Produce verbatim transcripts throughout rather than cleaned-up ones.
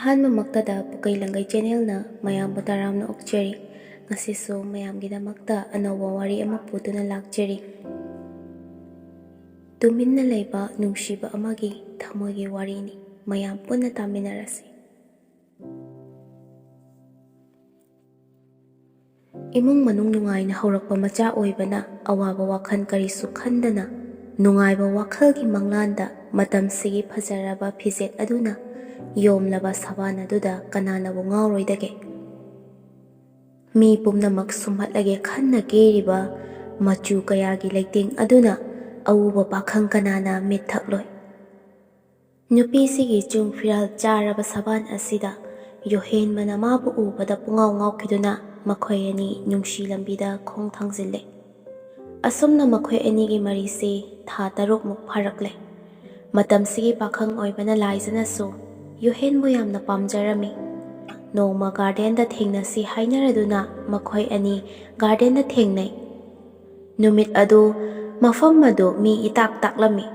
ꯑꯍꯥꯟꯕꯃꯛꯇꯗ ꯄꯨꯀꯩ ꯂꯪꯒꯩ ꯆꯦꯅꯦꯜꯅ ꯃꯌꯥꯝꯕꯨ ꯇꯔꯥꯝꯅ ꯑꯣꯛꯆꯔꯤ꯫ ꯉꯁꯤꯁꯨ ꯃꯌꯥꯝꯒꯤꯗꯃꯛꯇ ꯑꯅꯧꯕ ꯋꯥꯔꯤ ꯑꯃ ꯄꯨꯗꯨꯅ ꯂꯥꯛꯆꯔꯤ꯫ ꯇꯨꯃꯤꯟꯅ ꯂꯩꯕ ꯅꯨꯡꯁꯤꯕ ꯑꯃꯒꯤ ꯊꯃꯣꯏꯒꯤ ꯋꯥꯔꯤꯅꯤ꯫ ꯃꯌꯥꯝ ꯄꯨꯟꯅ ꯇꯥꯃꯤꯟꯅꯔꯁꯤ꯫ ꯏꯃꯨꯡ ꯃꯅꯨꯡ ꯅꯨꯡꯉꯥꯏꯅ ꯍꯧꯔꯛꯄ ꯃꯆꯥ ꯑꯣꯏꯕꯅ ꯑꯋꯥꯕ ꯋꯥꯈꯜ ꯀꯔꯤꯁꯨ ꯈꯟꯗꯅ ꯅꯨꯡꯉꯥꯏꯕ ꯋꯥꯈꯜꯒꯤ ꯃꯪꯂꯥꯟꯗ ꯃꯇꯝꯁꯤꯒꯤ ꯐꯖꯔꯕ ꯐꯤꯖꯦꯠ ꯑꯗꯨꯅ ꯌꯣꯝꯂꯕ ꯁꯕꯥꯟ ꯑꯗꯨꯗ ꯀꯅꯥꯅꯕꯨ ꯉꯥꯎꯔꯣꯏꯗꯒꯦ? ꯃꯤ ꯄꯨꯝꯅꯃꯛ ꯁꯨꯝꯍꯠꯂꯒꯦ ꯈꯟꯅ ꯀꯦꯔꯤꯕ ꯃꯆꯨ ꯀꯌꯥꯒꯤ ꯂꯩꯇꯦꯡ ꯑꯗꯨꯅ ꯑꯎꯕ ꯄꯥꯈꯪ ꯀꯅꯥꯅ ꯃꯤꯠ ꯊꯛꯂꯣꯏ? ꯅꯨꯄꯤꯁꯤꯒꯤ ꯆꯨꯡ ꯐꯤꯔꯥꯜ ꯆꯥꯔꯕ ꯁꯕꯥꯟ ꯑꯁꯤꯗ ꯌꯣꯍꯦꯟꯕꯅ ꯃꯥꯕꯨ ꯎꯕꯗ ꯄꯨꯡꯉꯥꯎ ꯉꯥꯎꯈꯤꯗꯨꯅ ꯃꯈꯣꯏ ꯑꯅꯤ ꯅꯨꯡꯁꯤ ꯂꯝꯕꯤꯗ ꯈꯣꯡ ꯊꯥꯡꯖꯤꯜꯂꯦ꯫ ꯑꯁꯨꯝꯅ ꯃꯈꯣꯏ ꯑꯅꯤꯒꯤ ꯃꯔꯤꯁꯤ ꯊꯥ ꯇꯔꯨꯛꯃꯨꯛ ꯐꯥꯔꯛꯂꯦ꯫ ꯃꯇꯝꯁꯤꯒꯤ ꯄꯥꯈꯪ ꯑꯣꯏꯕꯅ ꯂꯥꯏꯖꯅꯁꯨ ꯌꯣꯍꯦꯟꯕꯨ ꯌꯥꯝꯅ ꯄꯥꯝꯖꯔꯝꯃꯤ꯫ ꯅꯣꯡꯃ ꯒꯥꯔꯗꯦꯟꯗ ꯊꯦꯡꯅꯁꯤ ꯍꯥꯏꯅꯔꯗꯨꯅ ꯃꯈꯣꯏ ꯑꯅꯤ ꯒꯥꯔꯗꯦꯟꯗ ꯊꯦꯡꯅꯩ꯫ ꯅꯨꯃꯤꯠ ꯑꯗꯨ ꯃꯐꯝ ꯑꯗꯨ ꯃꯤ ꯏꯇꯥꯛ ꯇꯥꯛꯂꯝꯃꯤ꯫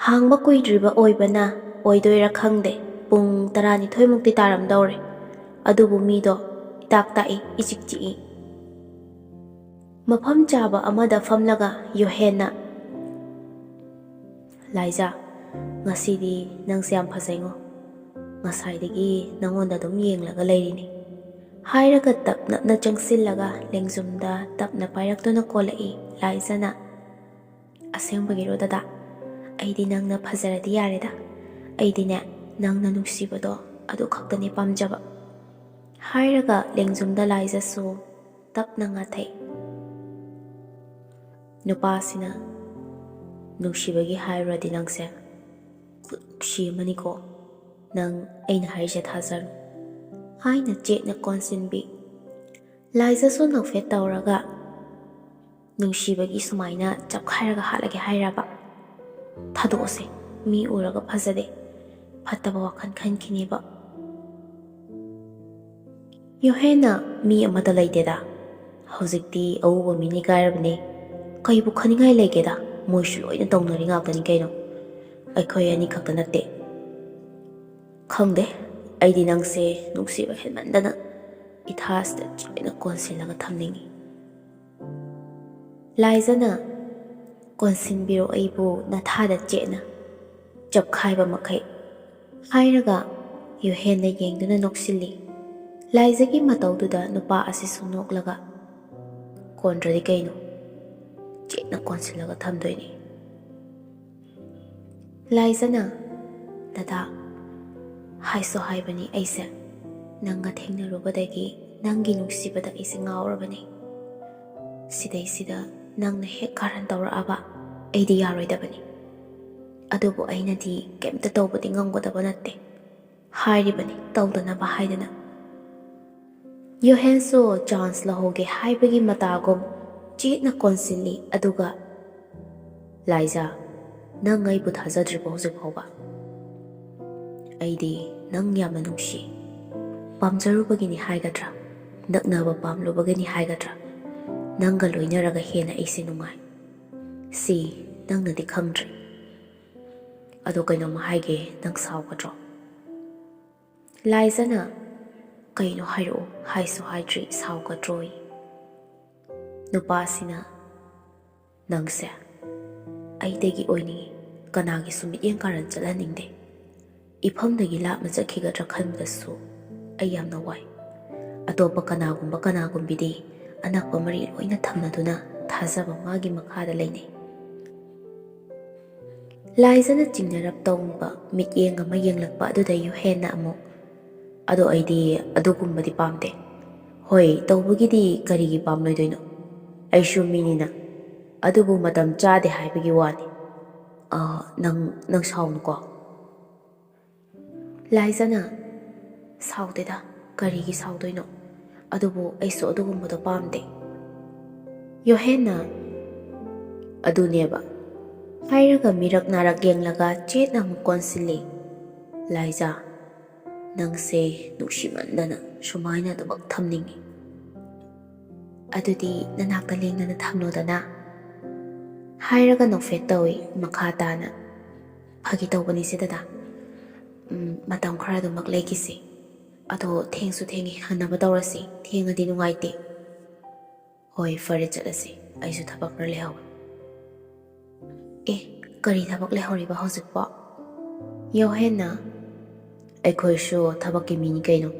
ꯍꯥꯡꯕ ꯀꯨꯏꯗ꯭ꯔꯤꯕ ꯑꯣꯏꯕꯅ ꯑꯣꯏꯗꯣꯏꯔꯥ ꯈꯪꯗꯦ, ꯄꯨꯡ ꯇꯔꯥꯅꯤꯊꯣꯏꯃꯨꯛꯇꯤ ꯇꯥꯔꯝꯗꯧꯔꯦ꯫ ꯑꯗꯨꯕꯨ ꯃꯤꯗꯣ ꯏꯇꯥꯛ ꯇꯥꯛꯏ, ꯏꯆꯤꯛ ꯆꯤꯛꯏ꯫ ꯃꯐꯝ ꯆꯥꯕ ꯑꯃꯗ ꯐꯝꯂꯒ ꯌꯣꯍꯦꯟꯅ, "ꯂꯥꯏꯖꯥ, ꯉꯁꯤꯗꯤ ꯅꯪꯁꯦ ꯌꯥꯝ ꯐꯖꯩꯉꯣ꯫ ꯉꯁꯥꯏꯗꯒꯤ ꯅꯪꯉꯣꯟꯗ ꯑꯗꯨꯝ ꯌꯦꯡꯂꯒ ꯂꯩꯔꯤꯅꯤ," ꯍꯥꯏꯔꯒ ꯇꯞꯅꯞꯅ ꯆꯪꯁꯤꯜꯂꯒ ꯂꯦꯡꯖꯨꯝꯗ ꯇꯞꯅ ꯄꯥꯏꯔꯛꯇꯨꯅ ꯀꯣꯜꯂꯛꯏ ꯂꯥꯏꯖꯅ꯫ "ꯑꯁꯦꯡꯕꯒꯤꯔꯣ ꯗꯗꯥ? ꯑꯩꯗꯤ ꯅꯪꯅ ꯐꯖꯔꯗꯤ ꯌꯥꯔꯦꯗ꯫ ꯑꯩꯗꯤꯅꯦ, ꯅꯪꯅ ꯅꯨꯡꯁꯤꯕꯗꯣ ꯑꯗꯨ ꯈꯛꯇꯅꯤ ꯄꯥꯝꯖꯕ," ꯍꯥꯏꯔꯒ ꯂꯦꯡꯖꯨꯝꯗ ꯂꯥꯏꯖꯁꯨ ꯇꯞꯅ ꯉꯥꯊꯩ꯫ ꯅꯨꯄꯥꯁꯤꯅ, "ꯅꯨꯡꯁꯤꯕꯒꯤ ꯍꯥꯏꯔꯨꯔꯗꯤ ꯅꯪꯁꯦ ꯈꯨꯅꯨꯡꯁꯤ ꯑꯃꯅꯤꯀꯣ꯫ ꯅꯪ ꯑꯩꯅ ꯍꯥꯏꯔꯤꯁꯦ ꯊꯥꯖꯔꯣ," ꯍꯥꯏꯅ ꯆꯦꯠꯅ ꯀꯣꯟꯁꯤꯟꯕꯤ꯫ ꯂꯥꯏꯖꯁꯨ ꯅꯣꯛꯐꯦꯠ ꯇꯧꯔꯒ, "ꯅꯨꯡꯁꯤꯕꯒꯤ ꯁꯨꯃꯥꯏꯅ ꯆꯞꯈꯥꯏꯔꯒ ꯍꯥꯠꯂꯒꯦ ꯍꯥꯏꯔꯕ? ꯊꯥꯗꯣꯛꯑꯁꯦ, ꯃꯤ ꯎꯔꯒ ꯐꯖꯗꯦ, ꯐꯠꯇꯕ ꯋꯥꯈꯜ ꯈꯟꯈꯤꯅꯦꯕ꯫ ꯌꯣꯍꯦꯟꯅ ꯃꯤ ꯑꯃꯠꯇ ꯂꯩꯇꯦꯗ꯫ ꯍꯧꯖꯤꯛꯇꯤ ꯑꯎꯕ ꯃꯤꯅ ꯏꯀꯥꯏꯔꯕꯅꯦ꯫ ꯀꯩꯕꯨ ꯈꯟꯅꯤꯡꯉꯥꯏ ꯂꯩꯒꯦꯗ? ꯃꯣꯏꯁꯨ ꯂꯣꯏꯅ ꯇꯧꯅꯔꯤ ꯉꯥꯛꯇꯅꯤ ꯀꯩꯅꯣ꯫ ꯑꯩꯈꯣꯏ ꯑꯅꯤ ꯈꯛꯇ ꯅꯠꯇꯦ꯫ ꯈꯪꯗꯦ, "ꯑꯩꯗꯤ ꯅꯪꯁꯦ ꯅꯨꯡꯁꯤꯕ ꯍꯦꯟꯃꯟꯗꯅ ꯏꯊꯥꯁꯤꯗ ꯆꯦꯠꯅ ꯀꯣꯟꯁꯤꯜꯂꯒ ꯊꯝꯅꯤꯡꯏ꯫" ꯂꯥꯏꯖꯅ, "ꯀꯣꯟꯁꯤꯟꯕꯤꯔꯣ ꯑꯩꯕꯨ ꯅꯊꯥꯗ ꯆꯦꯠꯅ, ꯆꯞꯈꯥꯏꯕ ꯃꯈꯩ," ꯍꯥꯏꯔꯒ ꯌꯨꯍꯦꯟꯅ ꯌꯦꯡꯗꯨꯅ ꯅꯣꯛꯁꯤꯜꯂꯤ꯫ ꯂꯥꯏꯖꯒꯤ ꯃꯇꯧꯗꯨꯗ ꯅꯨꯄꯥ ꯑꯁꯤꯁꯨ ꯅꯣꯛꯂꯒ, "ꯀꯣꯟꯗ꯭ꯔꯗꯤ ꯀꯩꯅꯣ? ꯆꯦꯠꯅ ꯀꯣꯟꯁꯤꯜꯂꯒ ꯊꯝꯗꯣꯏꯅꯤ꯫" ꯂꯥꯏꯖꯅ, "ꯗꯗꯥ, ꯍꯥꯏꯁꯨ ꯍꯥꯏꯕꯅꯤ ꯑꯩꯁꯦ, ꯅꯪꯒ ꯊꯦꯡꯅꯔꯨꯕꯗꯒꯤ ꯅꯪꯒꯤ ꯅꯨꯡꯁꯤꯕꯗ ꯑꯩꯁꯦ ꯉꯥꯎꯔꯕꯅꯤ꯫ ꯁꯤꯗꯩꯁꯤꯗ ꯅꯪꯅ ꯍꯦꯛ ꯀꯥꯔꯟ ꯇꯧꯔꯛꯑꯕ ꯑꯩꯗꯤ ꯌꯥꯔꯣꯏꯗꯕꯅꯤ꯫ ꯑꯗꯨꯕꯨ ꯑꯩꯅꯗꯤ ꯀꯩꯝꯇ ꯇꯧꯕꯗꯤ ꯉꯝꯒꯗꯕ ꯅꯠꯇꯦ꯫ ꯍꯥꯏꯔꯤꯕꯅꯤ ꯇꯧꯗꯅꯕ ꯍꯥꯏꯗꯅ꯫" ꯌꯨꯍꯦꯟꯁꯨ ꯆꯥꯟꯁ ꯂꯧꯍꯧꯒꯦ ꯍꯥꯏꯕꯒꯤ ꯃꯇꯥꯒꯨꯝ ꯆꯦꯠꯅ ꯀꯣꯟꯁꯤꯜꯂꯤ, ꯑꯗꯨꯒ, "ꯂꯥꯏꯖꯥ, ꯅꯪ ꯑꯩꯕꯨ ꯊꯥꯖꯗ꯭ꯔꯤꯕꯣ ꯍꯧꯖꯤꯛ ꯐꯥꯎꯕ? ꯑꯩꯗꯤ ꯅꯪ ꯌꯥꯝꯅ ꯅꯨꯡꯁꯤ꯫ ꯄꯥꯝꯖꯔꯨꯕꯒꯤꯅꯤ ꯍꯥꯏꯒꯗ꯭ꯔꯥ, ꯅꯛꯅꯕ ꯄꯥꯝꯂꯨꯕꯒꯤꯅꯤ ꯍꯥꯏꯒꯗ꯭ꯔꯥ, ꯅꯪꯒ ꯂꯣꯏꯅꯔꯒ ꯍꯦꯟꯅ ꯑꯩꯁꯦ ꯅꯨꯡꯉꯥꯏ꯫ ꯁꯤ ꯅꯪꯅꯗꯤ ꯈꯪꯗ꯭ꯔꯤ꯫ ꯑꯗꯣ ꯀꯩꯅꯣꯝꯃ ꯍꯥꯏꯒꯦ, ꯅꯪ ꯁꯥꯎꯒꯗ꯭ꯔꯣ?" ꯂꯥꯏꯖꯅ, "ꯀꯩꯅꯣ ꯍꯥꯏꯔꯛꯑꯣ, ꯍꯥꯏꯁꯨ ꯍꯥꯏꯗ꯭ꯔꯤ, ꯁꯥꯎꯒꯗ꯭ꯔꯣꯌꯦ?" ꯅꯨꯄꯥꯁꯤꯅ, "ꯅꯪꯁꯦ ꯑꯩꯗꯒꯤ ꯑꯣꯏꯅꯤꯡꯉꯤ, ꯀꯅꯥꯒꯤꯁꯨ ꯃꯤꯠꯌꯦꯡ ꯀꯥꯔꯟ ꯆꯠꯍꯟꯅꯤꯡꯗꯦ꯫ ꯏꯐꯝꯗꯒꯤ ꯂꯥꯞꯅ ꯆꯠꯈꯤꯒꯗ꯭ꯔꯥ ꯈꯟꯕꯗꯁꯨ ꯑꯩ ꯌꯥꯝꯅ ꯋꯥꯏ꯫ ꯑꯇꯣꯞꯄ ꯀꯅꯥꯒꯨꯝꯕ ꯀꯅꯥꯒꯨꯝꯕꯤꯗꯤ ꯑꯅꯛꯄ ꯃꯔꯤ ꯂꯣꯏꯅ ꯊꯝꯅꯗꯨꯅ ꯊꯥꯖꯕ ꯃꯥꯒꯤ ꯃꯈꯥꯗ ꯂꯩꯅꯩ꯫" ꯂꯥꯏꯖꯅ ꯆꯤꯡꯅꯔꯞ ꯇꯧꯕ ꯃꯤꯠꯌꯦꯡ ꯑꯃ ꯌꯦꯡꯂꯛꯄ ꯑꯗꯨꯗ ꯌꯨꯍꯦꯟꯅ ꯑꯃꯨꯛ, "ꯑꯗꯣ ꯑꯩꯗꯤ ꯑꯗꯨꯒꯨꯝꯕꯗꯤ ꯄꯥꯝꯗꯦ꯫" "ꯍꯣꯏ, ꯇꯧꯕꯒꯤꯗꯤ ꯀꯔꯤꯒꯤ ꯄꯥꯝꯂꯣꯏꯗꯣꯏꯅꯣ? ꯑꯩꯁꯨ ꯃꯤꯅꯤꯅ꯫ ꯑꯗꯨꯕꯨ ꯃꯇꯝ ꯆꯥꯗꯦ ꯍꯥꯏꯕꯒꯤ ꯋꯥꯅꯤ꯫ ꯑ, ꯅꯪ, ꯅꯪ ꯁꯥꯎꯅꯨꯀꯣ꯫" ꯂꯥꯏꯖꯅ, "ꯁꯥꯎꯗꯦꯗ, ꯀꯔꯤꯒꯤ ꯁꯥꯎꯗꯣꯏꯅꯣ? ꯑꯗꯨꯕꯨ ꯑꯩꯁꯨ ꯑꯗꯨꯒꯨꯝꯕꯗꯣ ꯄꯥꯝꯗꯦ꯫" ꯌꯣꯍꯦꯟꯅ, "ꯑꯗꯨꯅꯦꯕ," ꯍꯥꯏꯔꯒ ꯃꯤꯔꯛ ꯅꯥꯔꯛ ꯌꯦꯡꯂꯒ ꯆꯦꯠꯅ ꯑꯃꯨꯛ ꯀꯣꯟꯁꯤꯜꯂꯤ꯫ "ꯂꯥꯏꯖꯥ, ꯅꯪꯁꯦ ꯅꯨꯡꯁꯤꯃꯟꯗꯅ ꯁꯨꯃꯥꯏꯅ ꯑꯗꯨꯃꯛ ꯊꯝꯅꯤꯡꯉꯤ꯫ ꯑꯗꯨꯗꯤ ꯅꯅꯥꯛꯇ ꯂꯦꯡꯗꯅ ꯊꯝꯂꯣꯗꯅ," ꯍꯥꯏꯔꯒ ꯅꯣꯛꯐꯦꯠ ꯇꯧꯏ ꯃꯈꯥ ꯇꯥꯅ꯫ "ꯐꯥꯒꯤ ꯇꯧꯕꯅꯤꯁꯦ ꯗꯗꯥ꯫ ꯎꯝ, ꯃꯇꯝ ꯈꯔ ꯑꯗꯨꯃꯛ ꯂꯩꯈꯤꯁꯤ꯫ ꯑꯗꯣ ꯊꯦꯡꯁꯨ ꯊꯦꯡꯉꯦ, ꯍꯟꯅꯕ ꯇꯧꯔꯁꯤ, ꯊꯦꯡꯉꯗꯤ ꯅꯨꯡꯉꯥꯏꯇꯦ꯫ ꯍꯣꯏ, ꯐꯔꯦ, ꯆꯠꯂꯁꯤ, ꯑꯩꯁꯨ ꯊꯕꯛ ꯈꯔ ꯂꯩꯍꯧꯋꯦ꯫ ꯑꯦ, ꯀꯔꯤ ꯊꯕꯛ ꯂꯩꯍꯧꯔꯤꯕ ꯍꯧꯖꯤꯛꯄꯣ? ꯌꯣꯍꯦꯟꯅ, ꯑꯩꯈꯣꯏꯁꯨ ꯊꯕꯛꯀꯤ ꯃꯤꯅꯤ ꯀꯩꯅꯣ꯫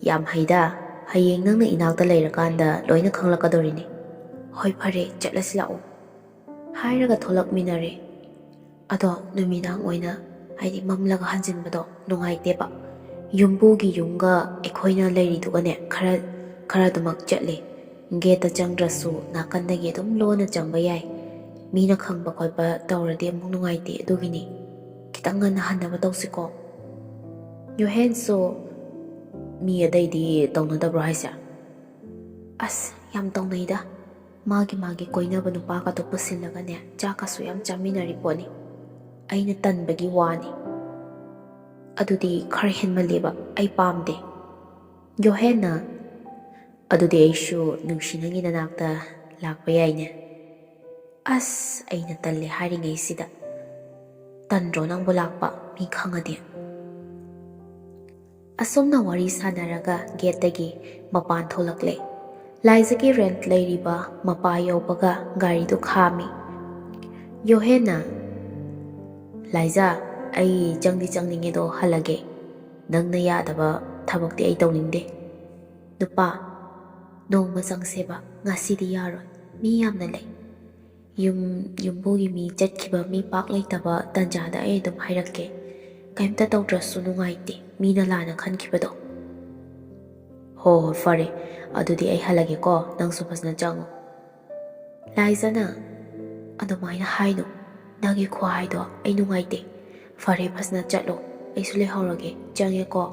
ꯌꯥꯝ ꯍꯩꯗ, ꯍꯌꯦꯡ ꯅꯪꯅ ꯏꯅꯥꯛꯇ ꯂꯩꯔꯀꯥꯟꯗ ꯂꯣꯏꯅ ꯈꯪꯂꯛꯀꯗꯧꯔꯤꯅꯤ꯫ ꯍꯣꯏ, ꯐꯔꯦ, ꯆꯠꯂꯁꯤ ꯂꯥꯛꯑꯣ꯫ ꯍꯥꯏꯔꯒ ꯊꯣꯛꯂꯛꯃꯤꯟꯅꯔꯦ꯫ ꯑꯗꯣ ꯅꯨꯃꯤꯗꯥꯡ ꯑꯣꯏꯅ, ꯍꯥꯏꯗꯤ ꯃꯝꯂꯒ ꯍꯟꯖꯤꯟꯕꯗꯣ ꯅꯨꯡꯉꯥꯏꯇꯦꯕ꯫ ꯌꯨꯝꯕꯨꯒꯤ ꯌꯨꯝꯒ ꯑꯩꯈꯣꯏꯅ ꯂꯩꯔꯤꯗꯨꯒꯅꯦ ꯈꯔ, ꯈꯔ ꯑꯗꯨꯃꯛ ꯆꯠꯂꯦ꯫ ꯒꯦꯠꯇ ꯆꯪꯗ꯭ꯔꯁꯨ ꯅꯥꯀꯟꯗꯒꯤ ꯑꯗꯨꯝ ꯂꯣꯟꯅ ꯆꯪꯕ ꯌꯥꯏ꯫ ꯃꯤꯅ ꯈꯪꯕ ꯈꯣꯠꯄ ꯇꯧꯔꯗꯤ ꯑꯃꯨꯛ ꯅꯨꯡꯉꯥꯏꯇꯦ, ꯑꯗꯨꯒꯤꯅꯤ꯫ ꯈꯤꯇꯪ ꯉꯟꯅ ꯍꯟꯅꯕ ꯇꯧꯁꯤꯀꯣ꯫ ꯌꯣꯍꯦꯟꯁꯨ ꯃꯤ ꯑꯇꯩꯗꯤ ꯇꯧꯅꯗꯕ꯭ꯔꯣ ꯍꯥꯏꯁꯦ? ꯑꯁ, ꯌꯥꯝ ꯇꯧꯅꯩꯗ꯫ ꯃꯥꯒꯤ ꯃꯥꯒꯤ ꯀꯣꯏꯅꯕ ꯅꯨꯄꯥꯒꯗꯣ ꯄꯨꯁꯤꯜꯂꯒꯅꯦ, ꯆꯥꯛꯀꯁꯨ ꯌꯥꯝ ꯆꯥꯃꯤꯟꯅꯔꯤ ꯄꯣꯠꯅꯤ꯫ ꯑꯩꯅ ꯇꯟꯕꯒꯤ ꯋꯥꯅꯤ꯫ ꯑꯗꯨꯗꯤ ꯈꯔ ꯍꯦꯟꯃꯜꯂꯦꯕ, ꯑꯩ ꯄꯥꯝꯗꯦ꯫ ꯌꯣꯍꯦꯟꯅ, ꯑꯗꯨꯗꯤ ꯑꯩꯁꯨ ꯅꯨꯡꯁꯤ ꯅꯪꯒꯤ ꯅꯅꯥꯛꯇ ꯂꯥꯛꯄ ꯌꯥꯏꯅꯦ꯫ ꯑꯁ, ꯑꯩꯅ ꯇꯜꯂꯦ ꯍꯥꯏꯔꯤꯉꯩꯁꯤꯗ꯫ ꯇꯟꯗ꯭ꯔꯣ ꯅꯪꯕꯨ ꯂꯥꯛꯄ, ꯃꯤ ꯈꯪꯉꯗꯤ? ꯑꯁꯨꯝꯅ ꯋꯥꯔꯤ ꯁꯥꯟꯅꯔꯒ ꯒꯦꯠꯇꯒꯤ ꯃꯄꯥꯟ ꯊꯣꯛꯂꯛꯂꯦ꯫ ꯂꯥꯏꯖꯥꯒꯤ ꯔꯦꯟꯠ ꯂꯩꯔꯤꯕ ꯃꯄꯥ ꯌꯧꯕꯒ ꯒꯥꯔꯤꯗꯨ ꯈꯥꯝꯃꯤ꯫ ꯌꯣꯍꯦꯟꯅ, "ꯂꯥꯏꯖꯥ, ꯑꯩ ꯆꯪꯗꯤ ꯆꯪꯅꯤꯡꯉꯦꯗꯣ ꯍꯜꯂꯒꯦ꯫ ꯅꯪꯅ ꯌꯥꯗꯕ ꯊꯕꯛꯇꯤ ꯑꯩ ꯇꯧꯅꯤꯡꯗꯦ꯫ ꯅꯨꯄꯥ, ꯅꯣꯡꯃ ꯆꯪꯁꯦꯕ, ꯉꯁꯤꯗꯤ ꯌꯥꯔꯣꯏ, ꯃꯤ ꯌꯥꯝꯅ ꯂꯩ꯫ ꯌꯨꯝ, ꯌꯨꯝꯕꯨꯒꯤ ꯃꯤ ꯆꯠꯈꯤꯕ, ꯃꯤ ꯄꯥꯛ ꯂꯩꯇꯕ ꯇꯟꯖꯥꯗ ꯑꯩ ꯑꯗꯨꯝ ꯍꯥꯏꯔꯛꯀꯦ꯫ ꯀꯩꯝꯇ ꯇꯧꯗ꯭ꯔꯁꯨ ꯅꯨꯡꯉꯥꯏꯇꯦ, ꯃꯤꯅ ꯂꯥꯟꯅ ꯈꯟꯈꯤꯕꯗꯣ꯫" "ꯍꯣ, ꯍꯣ, ꯐꯔꯦ꯫ ꯑꯗꯨꯗꯤ ꯑꯩ ꯍꯜꯂꯒꯦꯀꯣ, ꯅꯪꯁꯨ ꯐꯖꯅ ꯆꯪꯉꯣ꯫" ꯂꯥꯏꯖꯥꯅ, "ꯑꯗꯨꯃꯥꯏꯅ ꯍꯥꯏꯅꯨ, ꯅꯪꯒꯤ ꯈꯨꯍꯥꯏꯗꯣ ꯑꯩ ꯅꯨꯡꯉꯥꯏꯇꯦ꯫ ꯐꯔꯦ, ꯐꯖꯅ ꯆꯠꯂꯣ, ꯑꯩꯁꯨ ꯂꯩꯍꯧꯔꯒꯦ, ꯆꯪꯉꯦꯀꯣ꯫"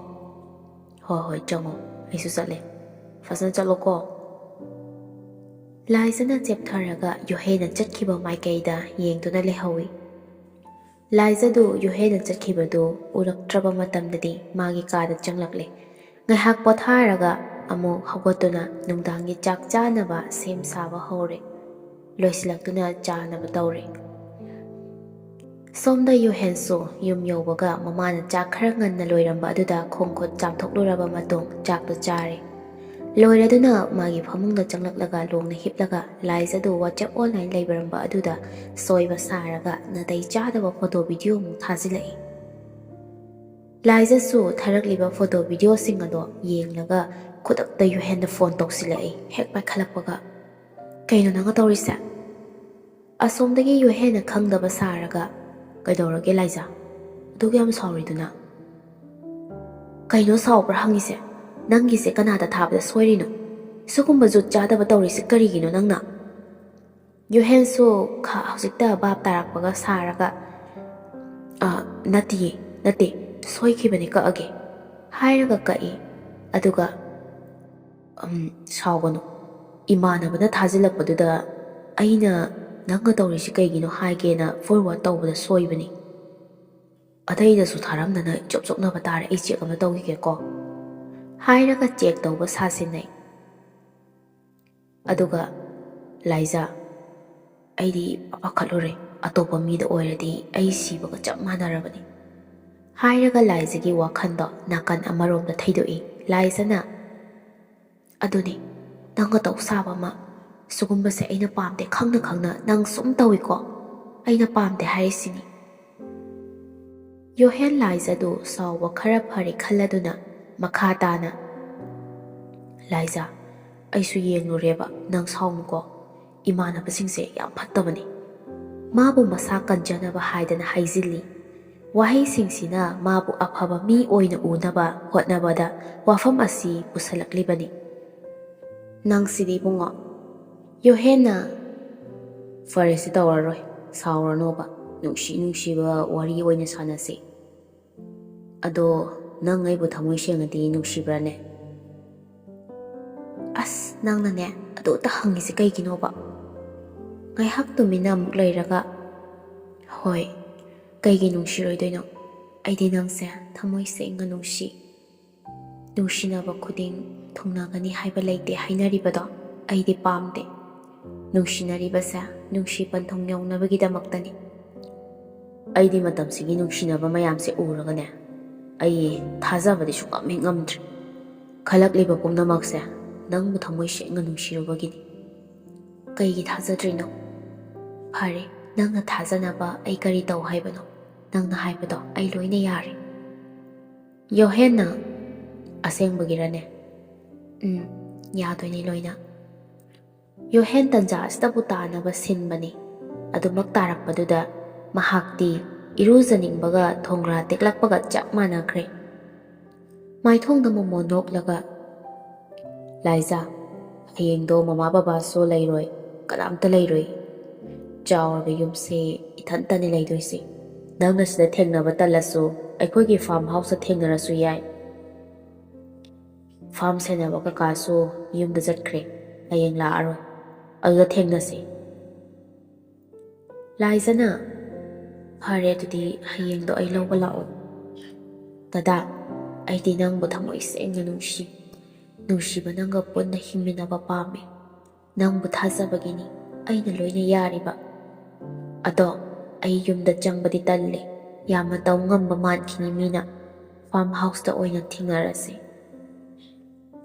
"ꯍꯣꯏ, ꯍꯣꯏ, ꯆꯪꯉꯣ, ꯑꯩꯁꯨ ꯆꯠꯂꯦ, ꯐꯖꯅ ꯆꯠꯂꯣꯀꯣ꯫" ꯂꯥꯏꯖꯥꯅ ꯆꯦꯞꯊꯔꯒ ꯌꯣꯍꯦꯟꯅ ꯆꯠꯈꯤꯕ ꯃꯥꯏꯀꯩꯗ ꯌꯦꯡꯗꯨꯅ ꯂꯩꯍꯧꯏ꯫ ꯂꯥꯏꯖꯥꯗꯨ ꯌꯣꯍꯦꯟꯅ ꯆꯠꯈꯤꯕꯗꯨ ꯎꯔꯛꯇ꯭ꯔꯕ ꯃꯇꯝꯗꯗꯤ ꯃꯥꯒꯤ ꯀꯥꯗ ꯆꯪꯂꯛꯂꯦ꯫ ꯉꯥꯏꯍꯥꯛ ꯄꯣꯊꯥꯔꯒ ꯑꯃꯨꯛ ꯍꯧꯒꯠꯇꯨꯅ ꯅꯨꯡꯗꯥꯡꯒꯤ ꯆꯥꯛ ꯆꯥꯅꯕ ꯁꯦꯝ ꯁꯥꯕ ꯍꯧꯔꯦ꯫ ꯂꯣꯏꯁꯤꯜꯂꯛꯇꯨꯅ ꯆꯥꯅꯕ ꯇꯧꯔꯦ꯫ ꯁꯣꯝꯗ ꯌꯨꯍꯦꯟꯁꯨ ꯌꯨꯝ ꯌꯧꯕꯒ ꯃꯃꯥꯅ ꯆꯥꯛ ꯈꯔ ꯉꯟꯅ ꯂꯣꯏꯔꯝꯕ ꯑꯗꯨꯗ ꯈꯣꯡ ꯈꯨꯠ ꯆꯥꯝꯊꯣꯛꯂꯨꯔꯕ ꯃꯇꯨꯡ ꯆꯥꯛꯇꯨ ꯆꯥꯔꯦ꯫ ꯂꯣꯏꯔꯗꯨꯅ ꯃꯥꯒꯤ ꯐꯃꯨꯡꯗ ꯆꯪꯂꯛꯂꯒ ꯂꯣꯡꯅ ꯍꯤꯞꯂꯒ ꯂꯥꯏꯖꯗꯨ WhatsApp online ꯂꯩꯕꯤꯔꯝꯕ ꯑꯗꯨꯗ ꯁꯣꯏꯕ ꯁꯥꯔꯒ ꯅꯥꯇꯩ ꯆꯥꯗꯕ photo video ꯑꯃꯨꯛ ꯊꯥꯖꯤꯜꯂꯛꯏ꯫ ꯂꯥꯏꯖꯁꯨ ꯊꯥꯔꯛꯂꯤꯕ photo videoꯁꯤꯡ ꯑꯗꯣ ꯌꯦꯡꯂꯒ ꯈꯨꯗꯛꯇ ꯌꯨꯍꯦꯟꯗ phone ꯇꯧꯁꯤꯜꯂꯛꯏ꯫ ꯍꯦꯛ ꯄꯥꯏꯈꯠꯂꯛꯄꯒ, "ꯀꯩꯅꯣ ꯅꯪꯅ ꯇꯧꯔꯤꯁꯦ?" ꯑꯁꯣꯝꯗꯒꯤ ꯌꯨꯍꯦꯟꯅ ꯈꯪꯗꯕ ꯁꯥꯔꯒ, "ꯀꯩꯗꯧꯔꯒꯦ ꯂꯥꯏꯖꯥ? ꯑꯗꯨꯛ ꯌꯥꯝ ꯁꯥꯎꯔꯤꯗꯨꯅ?" "ꯀꯩꯅꯣ ꯁꯥꯎꯕ꯭ꯔꯥ ꯍꯪꯉꯤꯁꯦ? ꯅꯪꯒꯤꯁꯦ ꯀꯅꯥꯗ ꯊꯥꯕꯗ ꯁꯣꯏꯔꯤꯅꯣ? ꯁꯤꯒꯨꯝꯕ ꯖꯨꯠ ꯆꯥꯗꯕ ꯇꯧꯔꯤꯁꯦ ꯀꯔꯤꯒꯤꯅꯣ ꯅꯪꯅ?" ꯌꯨꯍꯦꯟꯁꯨ ꯈ-, ꯍꯧꯖꯤꯛꯇ ꯚꯥꯞ ꯇꯥꯔꯛꯄꯒ ꯁꯥꯔꯒ, "ꯑ, ꯅꯠꯇꯤꯌꯦ, ꯅꯠꯇꯦ, ꯁꯣꯏꯈꯤꯕꯅꯦ, ꯀꯛꯑꯒꯦ," ꯍꯥꯏꯔꯒ ꯀꯛꯏ꯫ ꯑꯗꯨꯒ, "ꯎꯝ, ꯁꯥꯎꯒꯅꯨ꯫ ꯏꯃꯥꯟꯅꯕꯅ ꯊꯥꯖꯤꯜꯂꯛꯄꯗꯨꯗ ꯑꯩꯅ ꯅꯪꯒ ꯇꯧꯔꯤꯁꯤ ꯀꯩꯒꯤꯅꯣ ꯍꯥꯏꯒꯦꯅ forward ꯇꯧꯕꯗ ꯁꯣꯏꯕꯅꯤ꯫ ꯑꯇꯩꯗꯁꯨ ꯊꯥꯔꯝꯗꯅ ꯏꯆꯣꯞ ꯆꯣꯞꯅꯕ ꯇꯥꯔꯦ, ꯑꯩ check ꯑꯃ ꯇꯧꯈꯤꯒꯦꯀꯣ," ꯍꯥꯏꯔꯒ check ꯇꯧꯕ ꯁꯥꯁꯤꯟꯅꯩ꯫ ꯑꯗꯨꯒ, "ꯂꯥꯏꯖꯥ, ꯑꯩꯗꯤ ꯄꯥꯈꯠꯂꯨꯔꯦ, ꯑꯇꯣꯞꯄ ꯃꯤꯗ ꯑꯣꯏꯔꯗꯤ ꯑꯩ ꯁꯤꯕꯒ ꯆꯞ ꯃꯥꯟꯅꯔꯕꯅꯤ," ꯍꯥꯏꯔꯒ ꯂꯥꯏꯖꯒꯤ ꯋꯥꯈꯜꯗꯣ ꯅꯥꯀꯟ ꯑꯃꯔꯣꯝꯗ ꯊꯩꯗꯣꯛꯏ꯫ ꯂꯥꯏꯖꯅ, "ꯑꯗꯨꯅꯤ, ꯅꯪꯒ ꯇꯧ ꯁꯥꯕ ꯑꯃ, ꯁꯤꯒꯨꯝꯕꯁꯦ ꯑꯩꯅ ꯄꯥꯝꯗꯦ, ꯈꯪꯅ ꯈꯪꯅ ꯅꯪ ꯁꯨꯝ ꯇꯧꯏꯀꯣ, ꯑꯩꯅ ꯄꯥꯝꯗꯦ ꯍꯥꯏꯔꯤꯁꯤꯅꯤ꯫" ꯌꯣꯍꯦꯟ ꯂꯥꯏꯖꯗꯨ ꯁꯥꯎꯕ ꯈꯔ ꯐꯔꯦ ꯈꯜꯂꯗꯨꯅ ꯃꯈꯥ ꯇꯥꯅ, "ꯂꯥꯏꯖ, ꯑꯩꯁꯨ ꯌꯦꯡꯂꯨꯔꯦꯕ, ꯅꯪ ꯁꯥꯎꯅꯨꯀꯣ, ꯏꯃꯥꯟꯅꯕꯁꯤꯡꯁꯦ ꯌꯥꯝ ꯐꯠꯇꯕꯅꯤ꯫ ꯃꯥꯕꯨ ꯃꯁꯥ ꯀꯟꯖꯅꯕ ꯍꯥꯏꯗꯅ ꯍꯥꯏꯖꯤꯜꯂꯤ꯫ ꯋꯥꯍꯩꯁꯤꯡꯁꯤꯅ ꯃꯥꯕꯨ ꯑꯐꯕ ꯃꯤ ꯑꯣꯏꯅ ꯎꯅꯕ ꯍꯣꯠꯅꯕꯗ ꯋꯥꯐꯝ ꯑꯁꯤ ꯄꯨꯁꯜꯂꯛꯂꯤꯕꯅꯤ꯫ ꯅꯪꯁꯤꯗꯤ ꯏꯕꯨꯡꯉꯣ꯫" ꯌꯣꯍꯦꯟꯅ, "ꯐꯔꯦꯁꯦ, ꯇꯧꯔꯔꯣꯏ, ꯁꯥꯎꯔꯅꯣꯕ, ꯅꯨꯡꯁꯤ ꯅꯨꯡꯁꯤꯕ ꯋꯥꯔꯤ ꯑꯣꯏꯅ ꯁꯥꯟꯅꯁꯤ꯫ ꯑꯗꯣ ꯅꯪ ꯑꯩꯕꯨ ꯊꯃꯣꯏ ꯁꯦꯡꯅꯗꯤ ꯅꯨꯡꯁꯤꯕ꯭ꯔꯥꯅꯦ?" "ꯑꯁ, ꯅꯪꯅꯅꯦ ꯑꯗꯨꯇ ꯍꯪꯉꯤꯁꯦ ꯀꯩꯒꯤꯅꯣꯕ?" ꯉꯥꯏꯍꯥꯛ ꯇꯨꯃꯤꯟꯅ ꯑꯃꯨꯛ ꯂꯩꯔꯒ, "ꯍꯣꯏ, ꯀꯩꯒꯤ ꯅꯨꯡꯁꯤꯔꯣꯏꯗꯣꯏꯅꯣ? ꯑꯩꯗꯤ ꯅꯪꯁꯦ ꯊꯃꯣꯏ ꯁꯦꯡꯅ ꯅꯨꯡꯁꯤ꯫ ꯅꯨꯡꯁꯤꯅꯕ ꯈꯨꯗꯤꯡ ꯊꯨꯡꯅꯒꯅꯤ ꯍꯥꯏꯕ ꯂꯩꯇꯦ ꯍꯥꯏꯅꯔꯤꯕꯗꯣ ꯑꯩꯗꯤ ꯄꯥꯝꯗꯦ꯫ ꯅꯨꯡꯁꯤꯅꯔꯤꯕꯁꯦ ꯅꯨꯡꯁꯤ ꯄꯟꯊꯨꯡ ꯌꯧꯅꯕꯒꯤꯗꯃꯛꯇꯅꯤ꯫" ꯑꯩꯗꯤ ꯃꯇꯝꯁꯤꯒꯤ ꯅꯨꯡꯁꯤꯅꯕ ꯃꯌꯥꯝꯁꯦ ꯎꯔꯒꯅꯦ, ꯑꯩ ꯊꯥꯖꯕꯗꯤ ꯁꯨꯡꯉꯝ ꯍꯦꯛ ꯉꯝꯗ꯭ꯔꯦ꯫ ꯈꯜꯂꯛꯂꯤꯕ ꯄꯨꯝꯅꯃꯛꯁꯦ ꯅꯪꯕꯨ ꯊꯃꯣꯏ ꯁꯦꯡꯅ ꯅꯨꯡꯁꯤꯔꯨꯕꯒꯤꯅꯤ꯫ ꯀꯩꯒꯤ ꯊꯥꯖꯗ꯭ꯔꯤꯅꯣ? ꯐꯔꯦ, ꯅꯪꯅ ꯊꯥꯖꯅꯕ ꯑꯩ ꯀꯔꯤ ꯇꯧ ꯍꯥꯏꯕꯅꯣ? ꯅꯪꯅ ꯍꯥꯏꯕꯗꯣ ꯑꯩ ꯂꯣꯏꯅ ꯌꯥꯔꯦ꯫ ꯌꯣꯍꯦꯟꯅ, ꯑꯁꯦꯡꯕꯒꯤꯔꯅꯦ? ꯎꯝ, ꯌꯥꯗꯣꯏꯅꯤ ꯂꯣꯏꯅ꯫ ꯌꯣꯍꯦꯟ ꯇꯟꯖꯥ ꯑꯁꯤꯗꯕꯨ ꯇꯥꯅꯕ ꯁꯤꯟꯕꯅꯤ꯫ ꯑꯗꯨꯃꯛ ꯇꯥꯔꯛꯄꯗꯨꯗ ꯃꯍꯥꯛꯇꯤ ꯏꯔꯨꯖꯅꯤꯡꯕꯒ ꯊꯣꯡꯒ꯭ꯔꯥ ꯇꯦꯛꯂꯛꯄꯒ ꯆꯞ ꯃꯥꯟꯅꯈ꯭ꯔꯦ꯫ ꯃꯥꯏꯊꯣꯡꯗ ꯃꯣꯃꯣꯟ ꯅꯣꯛꯂꯒ, "ꯂꯥꯏꯖꯥ, ꯍꯌꯦꯡꯗꯣ ꯃꯃꯥ ꯕꯕꯥꯁꯨ ꯂꯩꯔꯣꯏ, ꯀꯅꯥꯝꯇ ꯂꯩꯔꯣꯏ꯫ ꯆꯥꯎꯔꯕ ꯌꯨꯝꯁꯦ ꯏꯊꯟꯇꯅꯤ ꯂꯩꯗꯣꯏꯁꯦ꯫ ꯅꯪꯅ ꯁꯤꯗ ꯊꯦꯡꯅꯕ ꯇꯜꯂꯁꯨ ꯑꯩꯈꯣꯏꯒꯤ ꯐꯥꯔꯝ ꯍꯥꯎꯁꯇ ꯊꯦꯡꯅꯔꯁꯨ ꯌꯥꯏ꯫ ꯐꯥꯔꯝ ꯁꯦꯟꯅꯕ ꯀꯀꯥꯁꯨ ꯌꯨꯝꯗ ꯆꯠꯈ꯭ꯔꯦ, ꯍꯌꯦꯡ ꯂꯥꯛꯑꯔꯣꯏ꯫ ꯑꯗꯨꯗ ꯊꯦꯡꯅꯁꯤ꯫" ꯂꯥꯏꯖꯅ, "ꯐꯔꯦ, ꯑꯗꯨꯗꯤ ꯍꯌꯦꯡꯗꯣ ꯑꯩ ꯂꯧꯕ ꯂꯥꯛꯑꯣ꯫" "ꯗꯗꯥ, ꯑꯩꯗꯤ ꯅꯪꯕꯨ ꯊꯃꯣꯏ ꯁꯦꯡꯅ ꯅꯨꯡꯁꯤ꯫ ꯅꯨꯡꯁꯤꯕ ꯅꯪꯒ ꯄꯨꯟꯅ ꯍꯤꯡꯃꯤꯟꯅꯕ ꯄꯥꯝꯃꯤ꯫ ꯅꯪꯕꯨ ꯊꯥꯖꯕꯒꯤꯅꯤ ꯑꯩꯅ ꯂꯣꯏꯅ ꯌꯥꯔꯤꯕ꯫ ꯑꯗꯣ ꯑꯩ ꯌꯨꯝꯗ ꯆꯪꯕꯗꯤ ꯇꯜꯂꯦ꯫ ꯌꯥꯝꯅ ꯇꯧ ꯉꯝꯕ ꯃꯥꯟꯈꯤꯅꯤ ꯃꯤꯅ꯫ ꯐꯥꯔꯝ ꯍꯥꯎꯁꯇ ꯑꯣꯏꯅ ꯊꯦꯡꯅꯔꯁꯤ꯫"